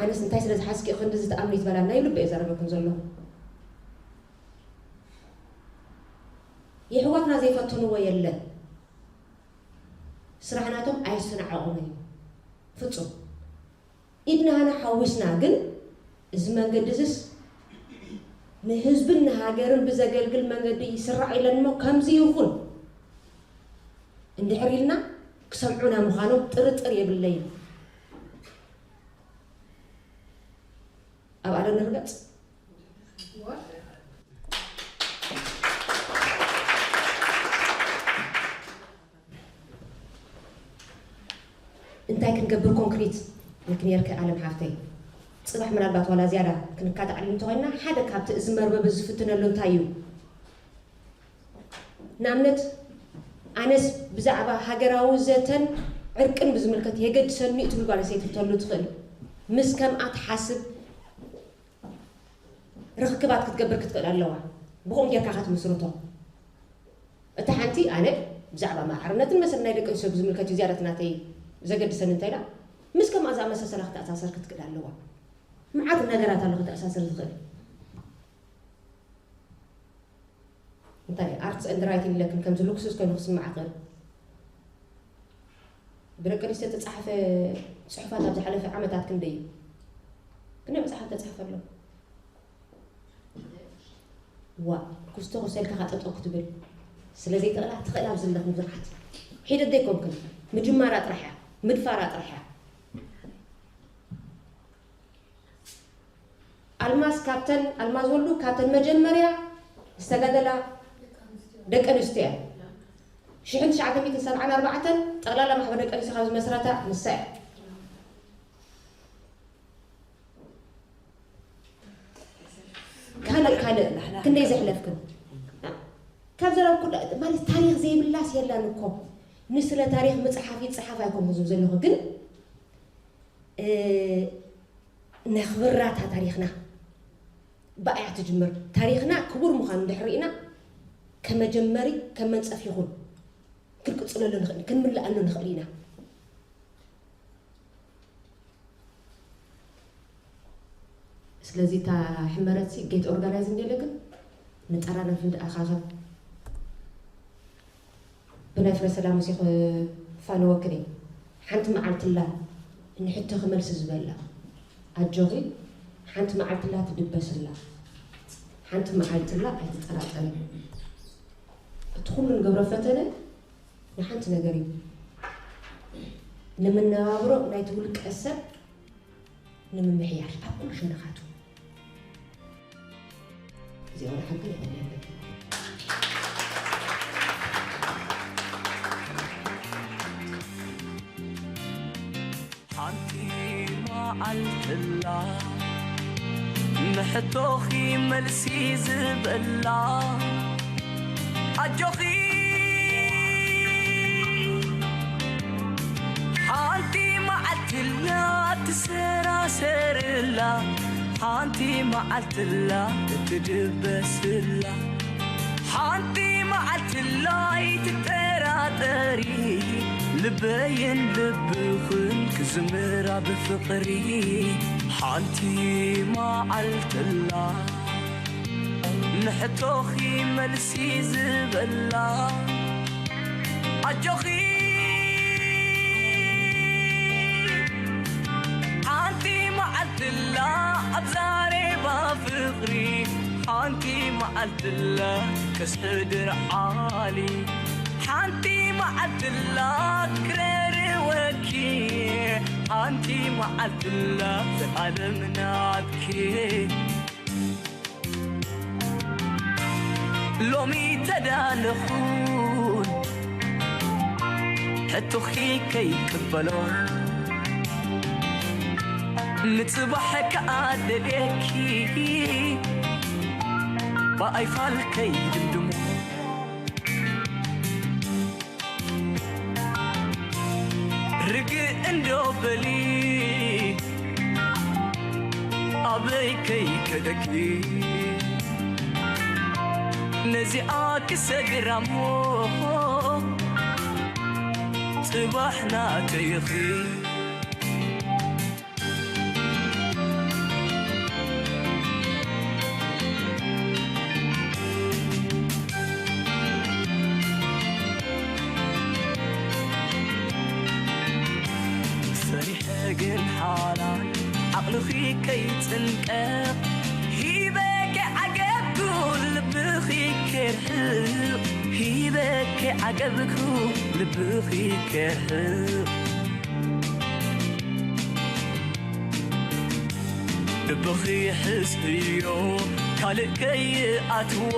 ኣነስ እንታይ ስለ ዝሓዝኪ ክንዲ ዝተኣምኒ ትበላ ናይ ልበ እየ ዘረበክን ዘለኹ የሕዋትና ዘይፈተንዎ የለን ስራሕ ናቶም ኣይሰናዓቑን እዩ ፍጹም ኢድና ሃና ሓዊስና ግን እዚ መንገዲ እዝስ ንህዝብን ንሃገርን ብዘገልግል መንገዲ ይስራዕ ኢለን እሞ ከምዚ ይኹን እንድሕር ኢልና ክሰምዑና ምዃኖም ጥርጥር የብለይን ኣብ ኣለ ንርገጽ እንታይ ክንገብር ኮንክሪት ንክኔርክ ኣለም ሓፍተይ ፅባሕ ምናልባት ዋላ ዝያዳ ክንካታዕሉ እንተኮይና ሓደ ካብቲ እዚ መርበብ ዝፍትነሉ እንታይ እዩ ንኣብነት ኣነስ ብዛዕባ ሃገራዊ ዘተን ዕርቅን ብዝምልከት የገድሰኒ እዩ ትብል ጓል ኣንስተይቲ ክትህሉ ትኽእል ምስ ከምኣ ትሓስብ ርኽክባት ክትገብር ክትክእል ኣለዋ። ብኹም ጌርካ ከትምስርቶ። እታ ሓንቲ ኣነ ብዛዕባ ማዕርነትን መሰል ናይ ደቂ ኣንስትዮ ብዝምልከት እዩ ዝያዳ እቲ ናተይ ዘገድሰኒ እንታይ ኢላ ምስ ከምኣ ዝኣመሳሰላ ክተኣሳሰር ክትክእል ኣለዋ። መዓት ነገራት ኣሎ ክተኣሳሰር ዝኽእል። እንታይ ኣርትስ ኤንድ ራይቲንግ ኢለክን ከምዚ ሉክስስ ኮይኑ ክስማዕ ክእል። ብደቂ ኣንስትዮ ዝተፃሕፈ ፅሑፋት ኣብ ዝሓለፈ ዓመታት ክንደይ እዩ? ክንደይ መፅሓፍ ተፃሕፈ ኣሎ? ዋ ኩስቶ ኮሰልካ ካጠጠው ክትብል ስለ ዘይትኽእላ ትኽእላ ኣብ ዘለኽን ብዙሓት ሒደት ዘይኮንክን ምጅማራ ጥራሕ እያ ምድፋራ ጥራሕ እያ ኣልማዝ ካብተን ኣልማዝ ወልዱ ካብተን መጀመርያ ዝተጋደላ ደቂ ኣንስትዮ እያ ሽሕን ትሽዓተ ሚእትን ሰብዓን ኣርባዕተን ጠቕላላ ማሕበር ደቂ ኣንስትዮ ካብ ዝመስረታ ንሳ እያ ካልእ ካልእ ክንደይ ዘሕለፍክን ካብ ዘረብኩ ማለት ታሪክ ዘይብላስ የላን እኮ ንስለ ታሪክ ምፅሓፍ ይፅሓፍ ኣይኮንኩ ዝብ ዘለኹ ግን ነኽብራታ ታሪክና ብኣያ ትጅምር ታሪክና ክቡር ምዃኑ እንድሕር ርኢና ከመጀመሪ ከም መንፀፍ ይኹን ክንቅፅለሉ ንኽእል ክንምልኣሉ ንኽእል ኢና ስለዚ እታ ሕመረት ሲ ጌት ኦርጋናይዝ እንዴለ ግን ንጠራነፍ እንድኣኻኸብ ብናይ ፍረ ሰላም ሲ ክፋነወክን እየ። ሓንቲ መዓልትላ ንሕቶ ክመልሲ ዝበላ ኣጆኺ፣ ሓንቲ መዓልትላ ትድበስላ፣ ሓንቲ መዓልትላ ኣይትጠራጠሪ። እቲ ኩሉ ንገብሮ ፈተነ ንሓንቲ ነገር እዩ፣ ንምነባብሮ ናይቲ ውልቀ ሰብ ንምምሕያሽ ኣብ ኩሉ ሸነኻቱ። እዚኣ ወደ ሓቂ ይኾን ያለ ሓንቲ መዓልትላ ንሕቶኺ መልሲ ዝበላ ኣጆኺ ሓንቲ መዓልትላ ትሰራሰርላ ሓንቲ መዓልትላ እትድበስላ ሓንቲ መዓልትላ ኣይትጠራጠሪ ልበይን ልብኽን ክዝምራ ብፍቕሪ ሓንቲ መዓልትላ ንሕቶኺ መልሲ ዝበላ ኣጆኺ ሓንቲ መዓልትላ ኣብ ዛሬባ ፍቕሪ ሓንቲ መዓልትላ ከስሕድር ዓሊ ሓንቲ መዓልትላ ክረርወኪ ሓንቲ መዓልትላ ዘዓለም ናትኪ ሎሚ ተዳለኹን ሕቶኺ ከይቅበሎ ንጽባሕ ከኣ ደልየኪ ብኣይፋል ከይድምድሞ ርግእ እንዶ በሊ ኣበይ ከይከደኪ ነዚኣ ክሰግራ እሞ ጽባሕ ናተይኺ ፈሪሐ ግን ሓላል ዓቕልኺ ከይጽንቀቕ ሂበኪ ዓገብኩ ልብኺ ከርሕቕ ሂበኪ ዓገብኩ ልብኺ ከርሕቕ ልብኺ ሕዝዮ ካልእ ከይኣትዎ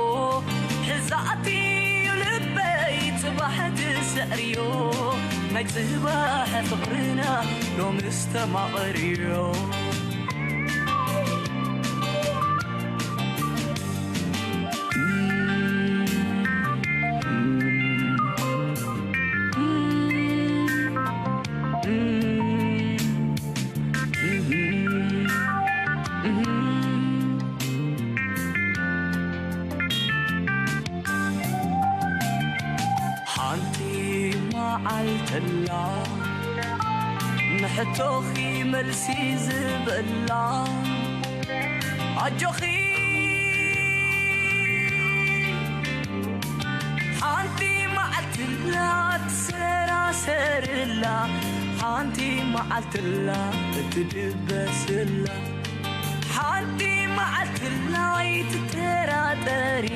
ሕዛእትዩ ልበይ ጽባሕ ትስዕርዮ ናይ ጽባሕ ፍቕርና ሎምስ ተማቐርዮ ሓንቲ መዓልተላ ንሕቶኺ መልሲ ዝበላ ኣጆኺ ሓንቲ መዓልትላ ትሰራሰርላ ሓንቲ መዓልትላ እትድበስላ ሓንቲ መዓልትላ ኣይትጠራጠሪ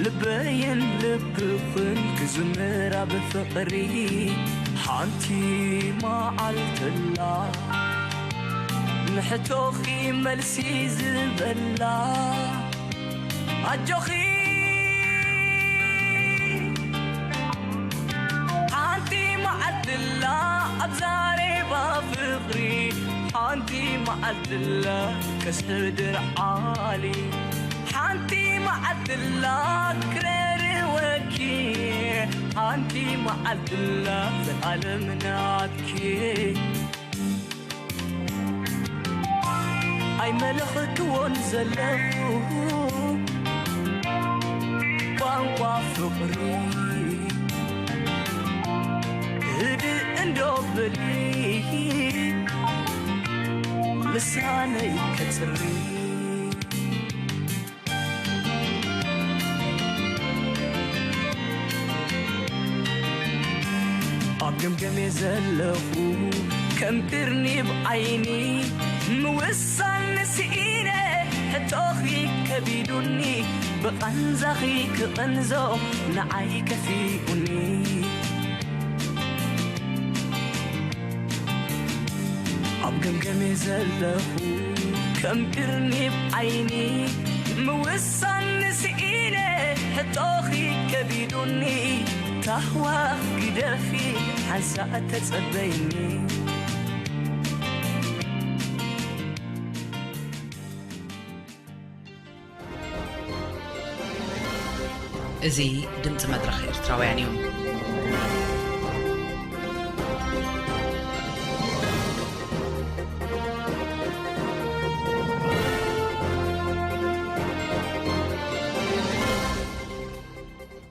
ልበይን ልብኽን ክዝምራ ብፍቕሪ ሓንቲ መዓልትላ ንሕቶኺ መልሲ ዝበላ ኣጆኺ ሓንቲ መዓልትላ ኣብ ዛሬባ ፍቕሪ ሓንቲ መዓልትላ ከስሕድር ዓሊ ሓንቲ መዓልትላ ክረርወኪ ሓንቲ መዓልትላ ዘዓለም ናትኪ ኣይመለኽክዎን ዘለኹ ቋንቋ ፍቕሪ ህድእ እንዶ በሊ ልሳነይ ከጽሪ ገሜ ዘለኹ ከም እርኒብ ዓይኒ ምውሳን ስኢነ ሕቶኺ ከቢዱኒ ብቓንዛኺ ክቕንዞ ንዓይ ከፊኡኒ ኣብ ገምገሜ ዘለኹ ከም እርኒብ ዓይኒ ምውሳን ስኢነ ሕቶኺ ከቢዱኒ ታህዋኽ ግደፊ ሓንሳእ ተጸበይኒ እዚ ድምፂ መድረኽ ኤርትራውያን እዩ።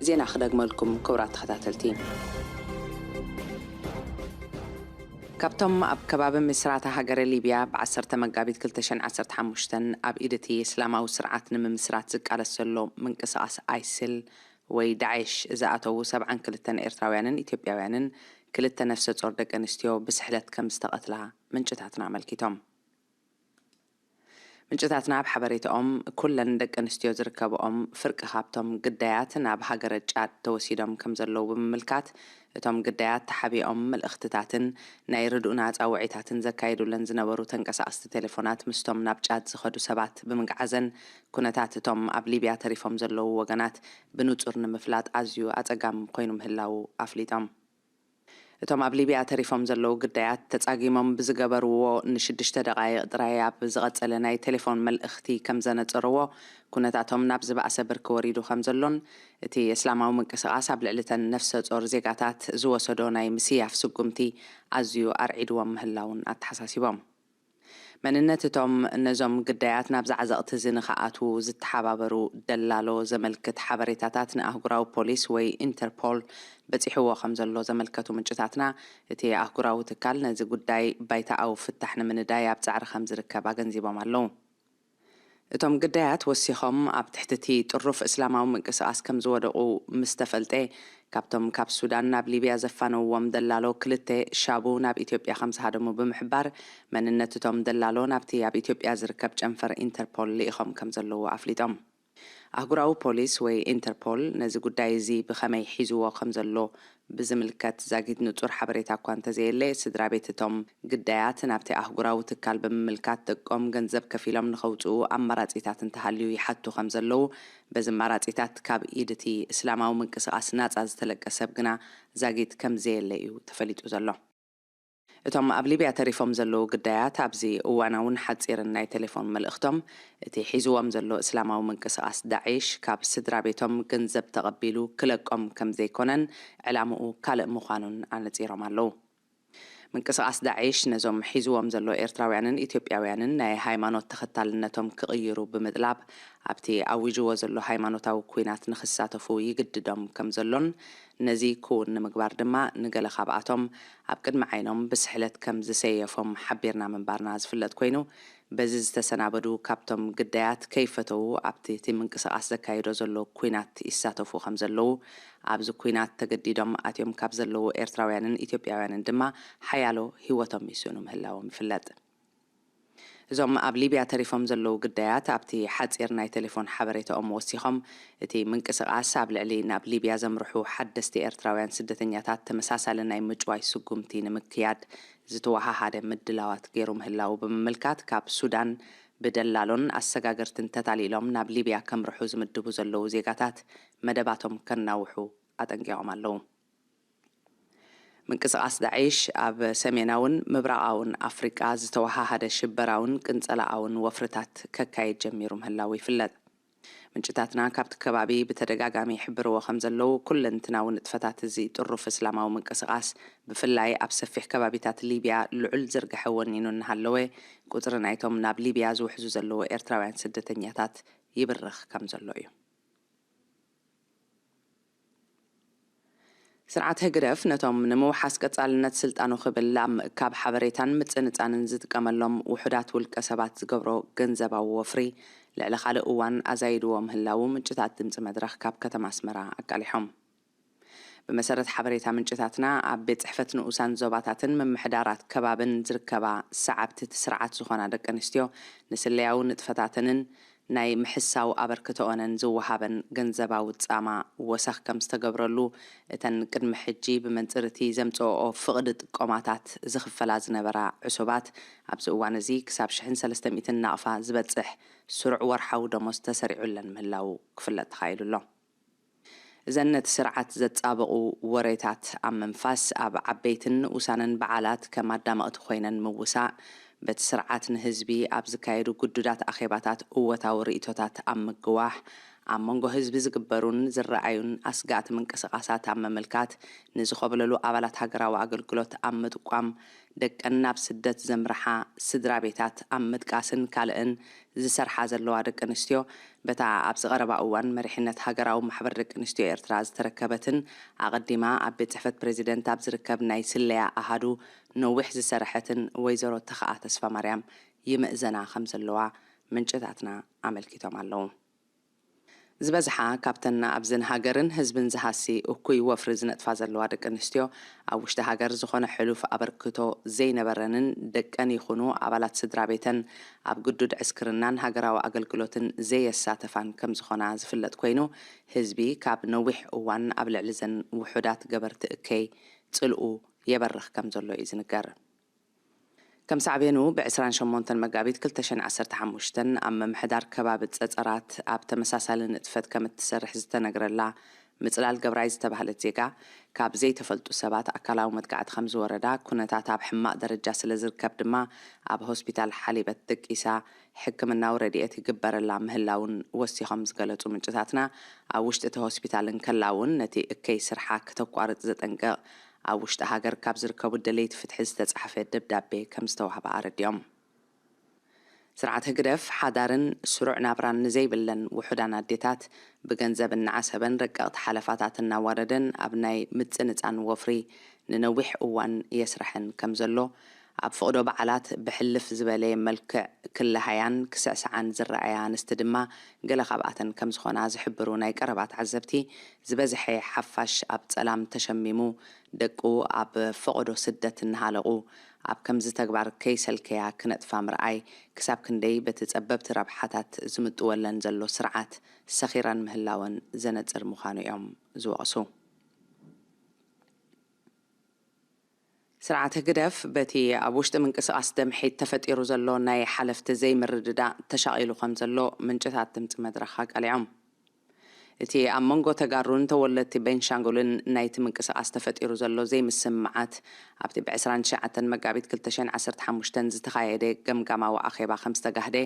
ዜና ክደግመልኩም ክቡራት ተኸታተልቲ። ካብቶም ኣብ ከባቢ ምስራታ ሃገረ ሊብያ ብ ዓሰርተ መጋቢት ክልተ ሽሕን ዓሰርተ ሓሙሽተን ኣብ ኢድ እቲ እስላማዊ ስርዓት ንምምስራት ዝቃለስ ዘሎ ምንቅስቓስ ኣይስል ወይ ዳዕሽ ዝኣተዉ ሰብዓን ክልተን ኤርትራውያንን ኢትዮጵያውያንን ክልተ ነፍሰ ጾር ደቂ ኣንስትዮ ብስሕለት ከም ዝተቐትላ ምንጭታትና ኣመልኪቶም። ምንጭታትና ኣብ ሓበሬታኦም ኩለን ደቂ ኣንስትዮ ዝርከብኦም ፍርቂ ካብቶም ግዳያት ናብ ሃገረ ጫድ ተወሲዶም ከም ዘለዉ ብምምልካት እቶም ግዳያት ተሓቢኦም መልእኽትታትን ናይ ርድኡና ጻውዒታትን ዘካይዱለን ዝነበሩ ተንቀሳቐስቲ ቴሌፎናት ምስቶም ናብ ጫድ ዝኸዱ ሰባት ብምግዓዘን ኩነታት እቶም ኣብ ሊብያ ተሪፎም ዘለዉ ወገናት ብንጹር ንምፍላጥ ኣዝዩ ኣጸጋሚ ኮይኑ ምህላዉ ኣፍሊጦም። እቶም ኣብ ሊብያ ተሪፎም ዘለዉ ግዳያት ተጻጊሞም ብዝገበርዎ ንሽዱሽተ ደቓይቕ ጥራይ ኣብ ዝቐጸለ ናይ ቴሌፎን መልእኽቲ ከም ዘነጸርዎ ኩነታቶም ናብ ዝበኣሰ ብርኪ ወሪዱ ከም ዘሎን እቲ እስላማዊ ምንቅስቓስ ኣብ ልዕሊ እተን ነፍሰ ጾር ዜጋታት ዝወሰዶ ናይ ምስያፍ ስጉምቲ ኣዝዩ ኣርዒድዎም ምህላውን ኣተሓሳሲቦም። መንነት እቶም ነዞም ግዳያት ናብ ዛዕዘቕቲ እዚ ንኽኣትዉ ዝተሓባበሩ ደላሎ ዘመልክት ሓበሬታታት ንኣህጉራዊ ፖሊስ ወይ ኢንተርፖል በጺሕዎ ከም ዘሎ ዘመልከቱ ምንጭታትና፣ እቲ ኣህጉራዊ ትካል ነዚ ጉዳይ ባይታኣዊ ፍታሕ ንምንዳይ ኣብ ጻዕሪ ከም ዝርከብ ኣገንዚቦም ኣለዉ። እቶም ግዳያት ወሲኾም ኣብ ትሕቲ እቲ ጥሩፍ እስላማዊ ምንቅስቓስ ከም ዝወደቑ ምስ ተፈልጠ፣ ካብቶም ካብ ሱዳን ናብ ሊብያ ዘፋነውዎም ደላሎ ክልተ ሻቡ ናብ ኢትዮጵያ ከም ዝሃደሙ ብምሕባር፣ መንነት እቶም ደላሎ ናብቲ ኣብ ኢትዮጵያ ዝርከብ ጨንፈር ኢንተርፖል ልኢኾም ከም ዘለዉ ኣፍሊጦም። ኣህጉራዊ ፖሊስ ወይ ኢንተርፖል ነዚ ጉዳይ እዚ ብኸመይ ሒዝዎ ከም ዘሎ ብዝምልከት ዛጊት ንጹር ሓበሬታ እኳ እንተዘየለ፣ ስድራ ቤት እቶም ግዳያት ናብቲ ኣህጉራዊ ትካል ብምምልካት ደቆም ገንዘብ ከፊሎም ንኸውጽኡ ኣማራጺታት እንተሃልዩ ይሓቱ ከም ዘለዉ፣ በዚ ኣማራጺታት ካብ ኢድ እቲ እስላማዊ ምንቅስቓስ ናጻ ዝተለቀ ሰብ ግና ዛጊት ከም ዘየለ እዩ ተፈሊጡ ዘሎ። እቶም ኣብ ሊብያ ተሪፎም ዘለዉ ግዳያት ኣብዚ እዋናውን ሓጺርን ናይ ቴሌፎን መልእኽቶም፣ እቲ ሒዝዎም ዘሎ እስላማዊ ምንቅስቓስ ዳዒሽ ካብ ስድራ ቤቶም ገንዘብ ተቐቢሉ ክለቆም ከም ዘይኮነን ዕላምኡ ካልእ ምዃኑን ኣነጺሮም ኣለዉ። ምንቅስቓስ ዳዒሽ ነዞም ሒዝዎም ዘሎ ኤርትራውያንን ኢትዮጵያውያንን ናይ ሃይማኖት ተኸታልነቶም ክቕይሩ ብምጥላብ ኣብቲ ኣዊጅዎ ዘሎ ሃይማኖታዊ ኲናት ንኽሳተፉ ይግድዶም ከም ዘሎን ነዚ ክውን ንምግባር ድማ ንገለ ካብኣቶም ኣብ ቅድሚ ዓይኖም ብስሕለት ከም ዝሰየፎም ሓቢርና ምንባርና ዝፍለጥ ኮይኑ፣ በዚ ዝተሰናበዱ ካብቶም ግዳያት ከይፈተዉ ኣብቲ እቲ ምንቅስቓስ ዘካይዶ ዘሎ ኲናት ይሳተፉ ከም ዘለዉ፣ ኣብዚ ኲናት ተገዲዶም ኣትዮም ካብ ዘለዉ ኤርትራውያንን ኢትዮጵያውያንን ድማ ሓያሎ ህይወቶም ይስእኑ ምህላዎም ይፍለጥ። እዞም ኣብ ሊብያ ተሪፎም ዘለዉ ግዳያት ኣብቲ ሓጺር ናይ ቴሌፎን ሓበሬታኦም ወሲኾም፣ እቲ ምንቅስቓስ ኣብ ልዕሊ ናብ ሊብያ ዘምርሑ ሓደስቲ ኤርትራውያን ስደተኛታት ተመሳሳሊ ናይ ምጭዋይ ስጉምቲ ንምክያድ ዝተወሃሃደ ምድላዋት ገይሩ ምህላዉ ብምምልካት፣ ካብ ሱዳን ብደላሎን ኣሰጋገርትን ተታሊሎም ናብ ሊብያ ከምርሑ ዝምድቡ ዘለዉ ዜጋታት መደባቶም ከናውሑ ኣጠንቂቖም ኣለዉ። ምንቅስቓስ ዳዒሽ ኣብ ሰሜናውን ምብራቓውን ኣፍሪቃ ዝተወሃሃደ ሽበራውን ቅንጸላኣውን ወፍርታት ከካይድ ጀሚሩ ምህላዉ ይፍለጥ። ምንጭታትና ካብቲ ከባቢ ብተደጋጋሚ ይሕብርዎ ከም ዘለዉ፣ ኩለንትናዊ ንጥፈታት እዚ ጥሩፍ እስላማዊ ምንቅስቓስ፣ ብፍላይ ኣብ ሰፊሕ ከባቢታት ሊብያ ልዑል ዝርግሐ ወኒኑ እናሃለወ፣ ቁጽሪ ናይቶም ናብ ሊብያ ዝውሕዙ ዘለዉ ኤርትራውያን ስደተኛታት ይብርኽ ከም ዘሎ እዩ። ስርዓት ህግደፍ ነቶም ንምውሓስ ቀጻልነት ስልጣኑ ክብል ኣብ ምእካብ ሓበሬታን ምጽንጻንን ዝጥቀመሎም ውሑዳት ውልቀ ሰባት ዝገብሮ ገንዘባዊ ወፍሪ ልዕሊ ካልእ እዋን ኣዛይድዎ ምህላዉ ምንጭታት ድምጺ መድረኽ ካብ ከተማ ኣስመራ ኣቃሊሖም። ብመሰረት ሓበሬታ ምንጭታትና፣ ኣብ ቤት ጽሕፈት ንኡሳን ዞባታትን ምምሕዳራት ከባብን ዝርከባ ሰዓብቲ እቲ ስርዓት ዝኾና ደቂ ኣንስትዮ፣ ንስለያዊ ንጥፈታተንን ናይ ምሕሳው ኣበርክቶኦነን ዝወሃበን ገንዘባዊ ጻማ ወሰኽ ከም ዝተገብረሉ፣ እተን ቅድሚ ሕጂ ብመንጽር እቲ ዘምጽኦኦ ፍቕዲ ጥቆማታት ዝኽፈላ ዝነበራ ዕሱባት፣ ኣብዚ እዋን እዚ ክሳብ ሽሕን ሰለስተ ሚእትን ናቕፋ ዝበጽሕ ስሩዕ ወርሓዊ ደሞዝ ተሰሪዑለን ምህላዉ ክፍለጥ ተኻኢሉ ኣሎ። እዘን ነቲ ስርዓት ዘጻብቑ ወሬታት ኣብ ምንፋስ፣ ኣብ ዓበይትን ንኡሳንን በዓላት ከም ኣዳመቕቲ ኮይነን ምውሳእ፣ በቲ ስርዓት ንህዝቢ ኣብ ዝካየዱ ግዱዳት ኣኼባታት እወታዊ ርእይቶታት ኣብ ምግዋሕ፣ ኣብ መንጎ ህዝቢ ዝግበሩን ዝረኣዩን ኣስጋእቲ ምንቅስቓሳት ኣብ ምምልካት፣ ንዝኾብለሉ ኣባላት ሃገራዊ ኣገልግሎት ኣብ ምጥቋም፣ ደቀን ናብ ስደት ዘምርሓ ስድራ ቤታት ኣብ ምጥቃስን ካልእን ዝሰርሓ ዘለዋ ደቂ ኣንስትዮ፣ በታ ኣብዚ ቀረባ እዋን መሪሕነት ሃገራዊ ማሕበር ደቂ ኣንስትዮ ኤርትራ ዝተረከበትን ኣቐዲማ ኣብ ቤት ጽሕፈት ፕሬዚደንት ኣብ ዝርከብ ናይ ስለያ ኣሃዱ ነዊሕ ዝሰርሐትን ወይዘሮ ተኽኣ ተስፋማርያም ይምእዘና ከም ዘለዋ ምንጭታትና ኣመልኪቶም ኣለዉ። ዝበዝሓ ካብተን ኣብዝን ሃገርን ህዝብን ዝሃሲ እኩይ ወፍሪ ዝነጥፋ ዘለዋ ደቂ ኣንስትዮ፣ ኣብ ውሽጢ ሃገር ዝኾነ ሕሉፍ ኣበርክቶ ዘይነበረንን ደቀን ይኹኑ ኣባላት ስድራ ቤተን ኣብ ግዱድ ዕስክርናን ሃገራዊ ኣገልግሎትን ዘየሳተፋን ከም ዝኾና ዝፍለጥ ኮይኑ፣ ህዝቢ ካብ ነዊሕ እዋን ኣብ ልዕሊ ዘን ውሑዳት ገበርቲ እከይ ጽልኡ የበርኽ ከም ዘሎ እዩ ዝንገር። ከም ሳዕቤኑ፣ ብ ዕስራን ሸሞንተን መጋቢት ክልተ ሽሕን ዓሰርተ ሓሙሽተን ኣብ ምምሕዳር ከባቢ ጸጸራት ኣብ ተመሳሳሊ ንጥፈት ከም እትሰርሕ ዝተነግረላ ምጽላል ገብራይ ዝተባህለት ዜጋ፣ ካብ ዘይተፈልጡ ሰባት ኣካላዊ መጥቃዕቲ ከም ዝወረዳ፣ ኩነታታ ኣብ ሕማቕ ደረጃ ስለ ዝርከብ ድማ ኣብ ሆስፒታል ሓሊበት ደቂሳ ሕክምናዊ ረድኤት ይግበረላ ምህላውን ወሲኾም ዝገለጹ ምንጭታትና፣ ኣብ ውሽጢ እቲ ሆስፒታል እንከላ እውን ነቲ እከይ ስርሓ ክተቋርጽ ዘጠንቅቕ ኣብ ውሽጢ ሃገር ካብ ዝርከቡ ደለይቲ ፍትሒ ዝተጻሕፈ ደብዳቤ ከም ዝተዋህባ ኣረዲኦም። ስርዓት ህግደፍ ሓዳርን ስሩዕ ናብራን ንዘይብለን ውሑዳን ኣዴታት ብገንዘብ እናዓሰበን ረቀቕቲ ሓለፋታት እናዋረደን ኣብ ናይ ምጽንጻን ወፍሪ ንነዊሕ እዋን የስርሐን ከም ዘሎ፣ ኣብ ፈቕዶ በዓላት ብሕልፍ ዝበለ መልክዕ ክለሃያን ክስዕስዓን ዝረኣያ ኣንስቲ ድማ ገለ ካብኣተን ከም ዝኾና ዝሕብሩ ናይ ቀረባ ተዓዘብቲ፣ ዝበዝሐ ሓፋሽ ኣብ ጸላም ተሸሚሙ፣ ደቁ ኣብ ፈቐዶ ስደት እናሃለቑ፣ ኣብ ከምዚ ተግባር ከይሰልከያ ክነጥፋ ምርኣይ፣ ክሳብ ክንደይ በቲ ጸበብቲ ረብሓታት ዝምጥወለን ዘሎ ስርዓት ሰኺረን ምህላወን ዘነጽር ምዃኑ እዮም ዝወቕሱ። ስርዓት ህግደፍ በቲ ኣብ ውሽጢ ምንቅስቓስ ደምሒት ተፈጢሩ ዘሎ ናይ ሓለፍቲ ዘይምርድዳእ ተሻቒሉ ከም ዘሎ ምንጭታት ድምጺ መድረኽ ኣቃሊዖም። እቲ ኣብ መንጎ ተጋሩን ተወለድቲ ቤንሻንጉልን ናይቲ ምንቅስቓስ ተፈጢሩ ዘሎ ዘይምስምማዓት፣ ኣብቲ ብ ዕስራን ትሽዓተን መጋቢት ክልተ ሽሕን ዓሰርተ ሓሙሽተን ዝተኻየደ ገምጋማዊ ኣኼባ ከም ዝተጋህደ፣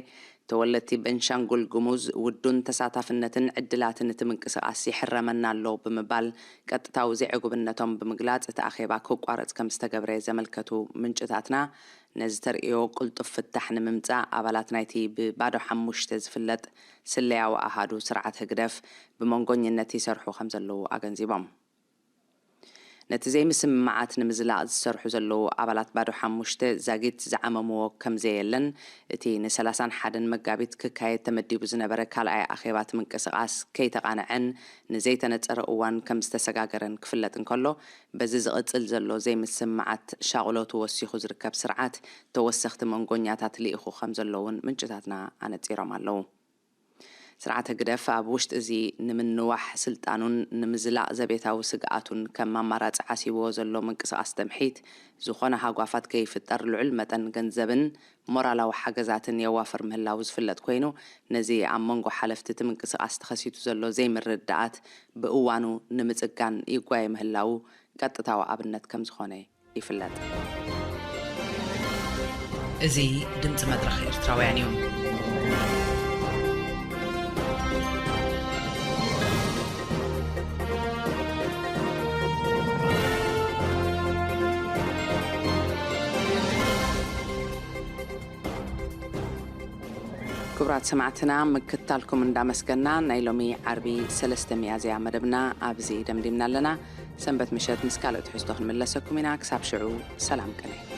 ተወለድቲ ቤንሻንጉል ጉሙዝ ውዱን ተሳታፍነትን ዕድላትን እቲ ምንቅስቓስ ይሕረመና ኣሎ ብምባል ቀጥታዊ ዘይዕጉብነቶም ብምግላጽ፣ እቲ ኣኼባ ክቋረጽ ከም ዝተገብረ ዘመልከቱ ምንጭታትና፣ ነዚ ተርእዮ ቅልጡፍ ፍታሕ ንምምጻእ፣ ኣባላት ናይቲ ብባዶ ሓሙሽተ ዝፍለጥ ስለያዊ ኣሃዱ ስርዓት ህግደፍ ብመንጎኝነት ይሰርሑ ከም ዘለዉ ኣገንዚቦም። ነቲ ዘይምስምማዓት ንምዝላቕ ዝሰርሑ ዘለዉ ኣባላት ባዶ ሓሙሽተ ዛጊት ዝዓመምዎ ከም ዘየለን፣ እቲ ንሰላሳን ሓደን መጋቢት ክካየድ ተመዲቡ ዝነበረ ካልኣይ ኣኼባ እቲ ምንቅስቓስ ከይተቓንዐን ንዘይተነጸረ እዋን ከም ዝተሰጋገረን ክፍለጥ እንከሎ፣ በዚ ዝቕጽል ዘሎ ዘይምስምማዓት ሻቕሎቱ ወሲኹ ዝርከብ ስርዓት ተወሰኽቲ መንጎኛታት ልኢኹ ከም ዘሎ እውን ምንጭታትና ኣነጺሮም ኣለዉ። ስርዓት ህግደፍ ኣብ ውሽጢ እዚ ንምንዋሕ ስልጣኑን ንምዝላቕ ዘቤታዊ ስግኣቱን ከም ኣማራጺ ዓሲብዎ ዘሎ ምንቅስቓስ ደምሒት፣ ዝኾነ ሃጓፋት ከይፍጠር ልዑል መጠን ገንዘብን ሞራላዊ ሓገዛትን የዋፍር ምህላዉ ዝፍለጥ ኮይኑ፣ ነዚ ኣብ መንጎ ሓለፍቲ እቲ ምንቅስቓስ ተኸሲቱ ዘሎ ዘይምርድዳኣት ብእዋኑ ንምጽጋን ይጓየ ምህላዉ ቀጥታዊ ኣብነት ከም ዝኾነ ይፍለጥ። እዚ ድምጺ መድረኽ ኤርትራውያን እዩ። ክቡራት ሰማዕትና፣ ምክትታልኩም እንዳመስገና፣ ናይ ሎሚ ዓርቢ ሰለስተ ሚያዝያ መደብና ኣብዚ ደምዲምና ኣለና። ሰንበት ምሸት ምስ ካልእ ትሕዝቶ ክንምለሰኩም ኢና። ክሳብ ሽዑ ሰላም ቅነ።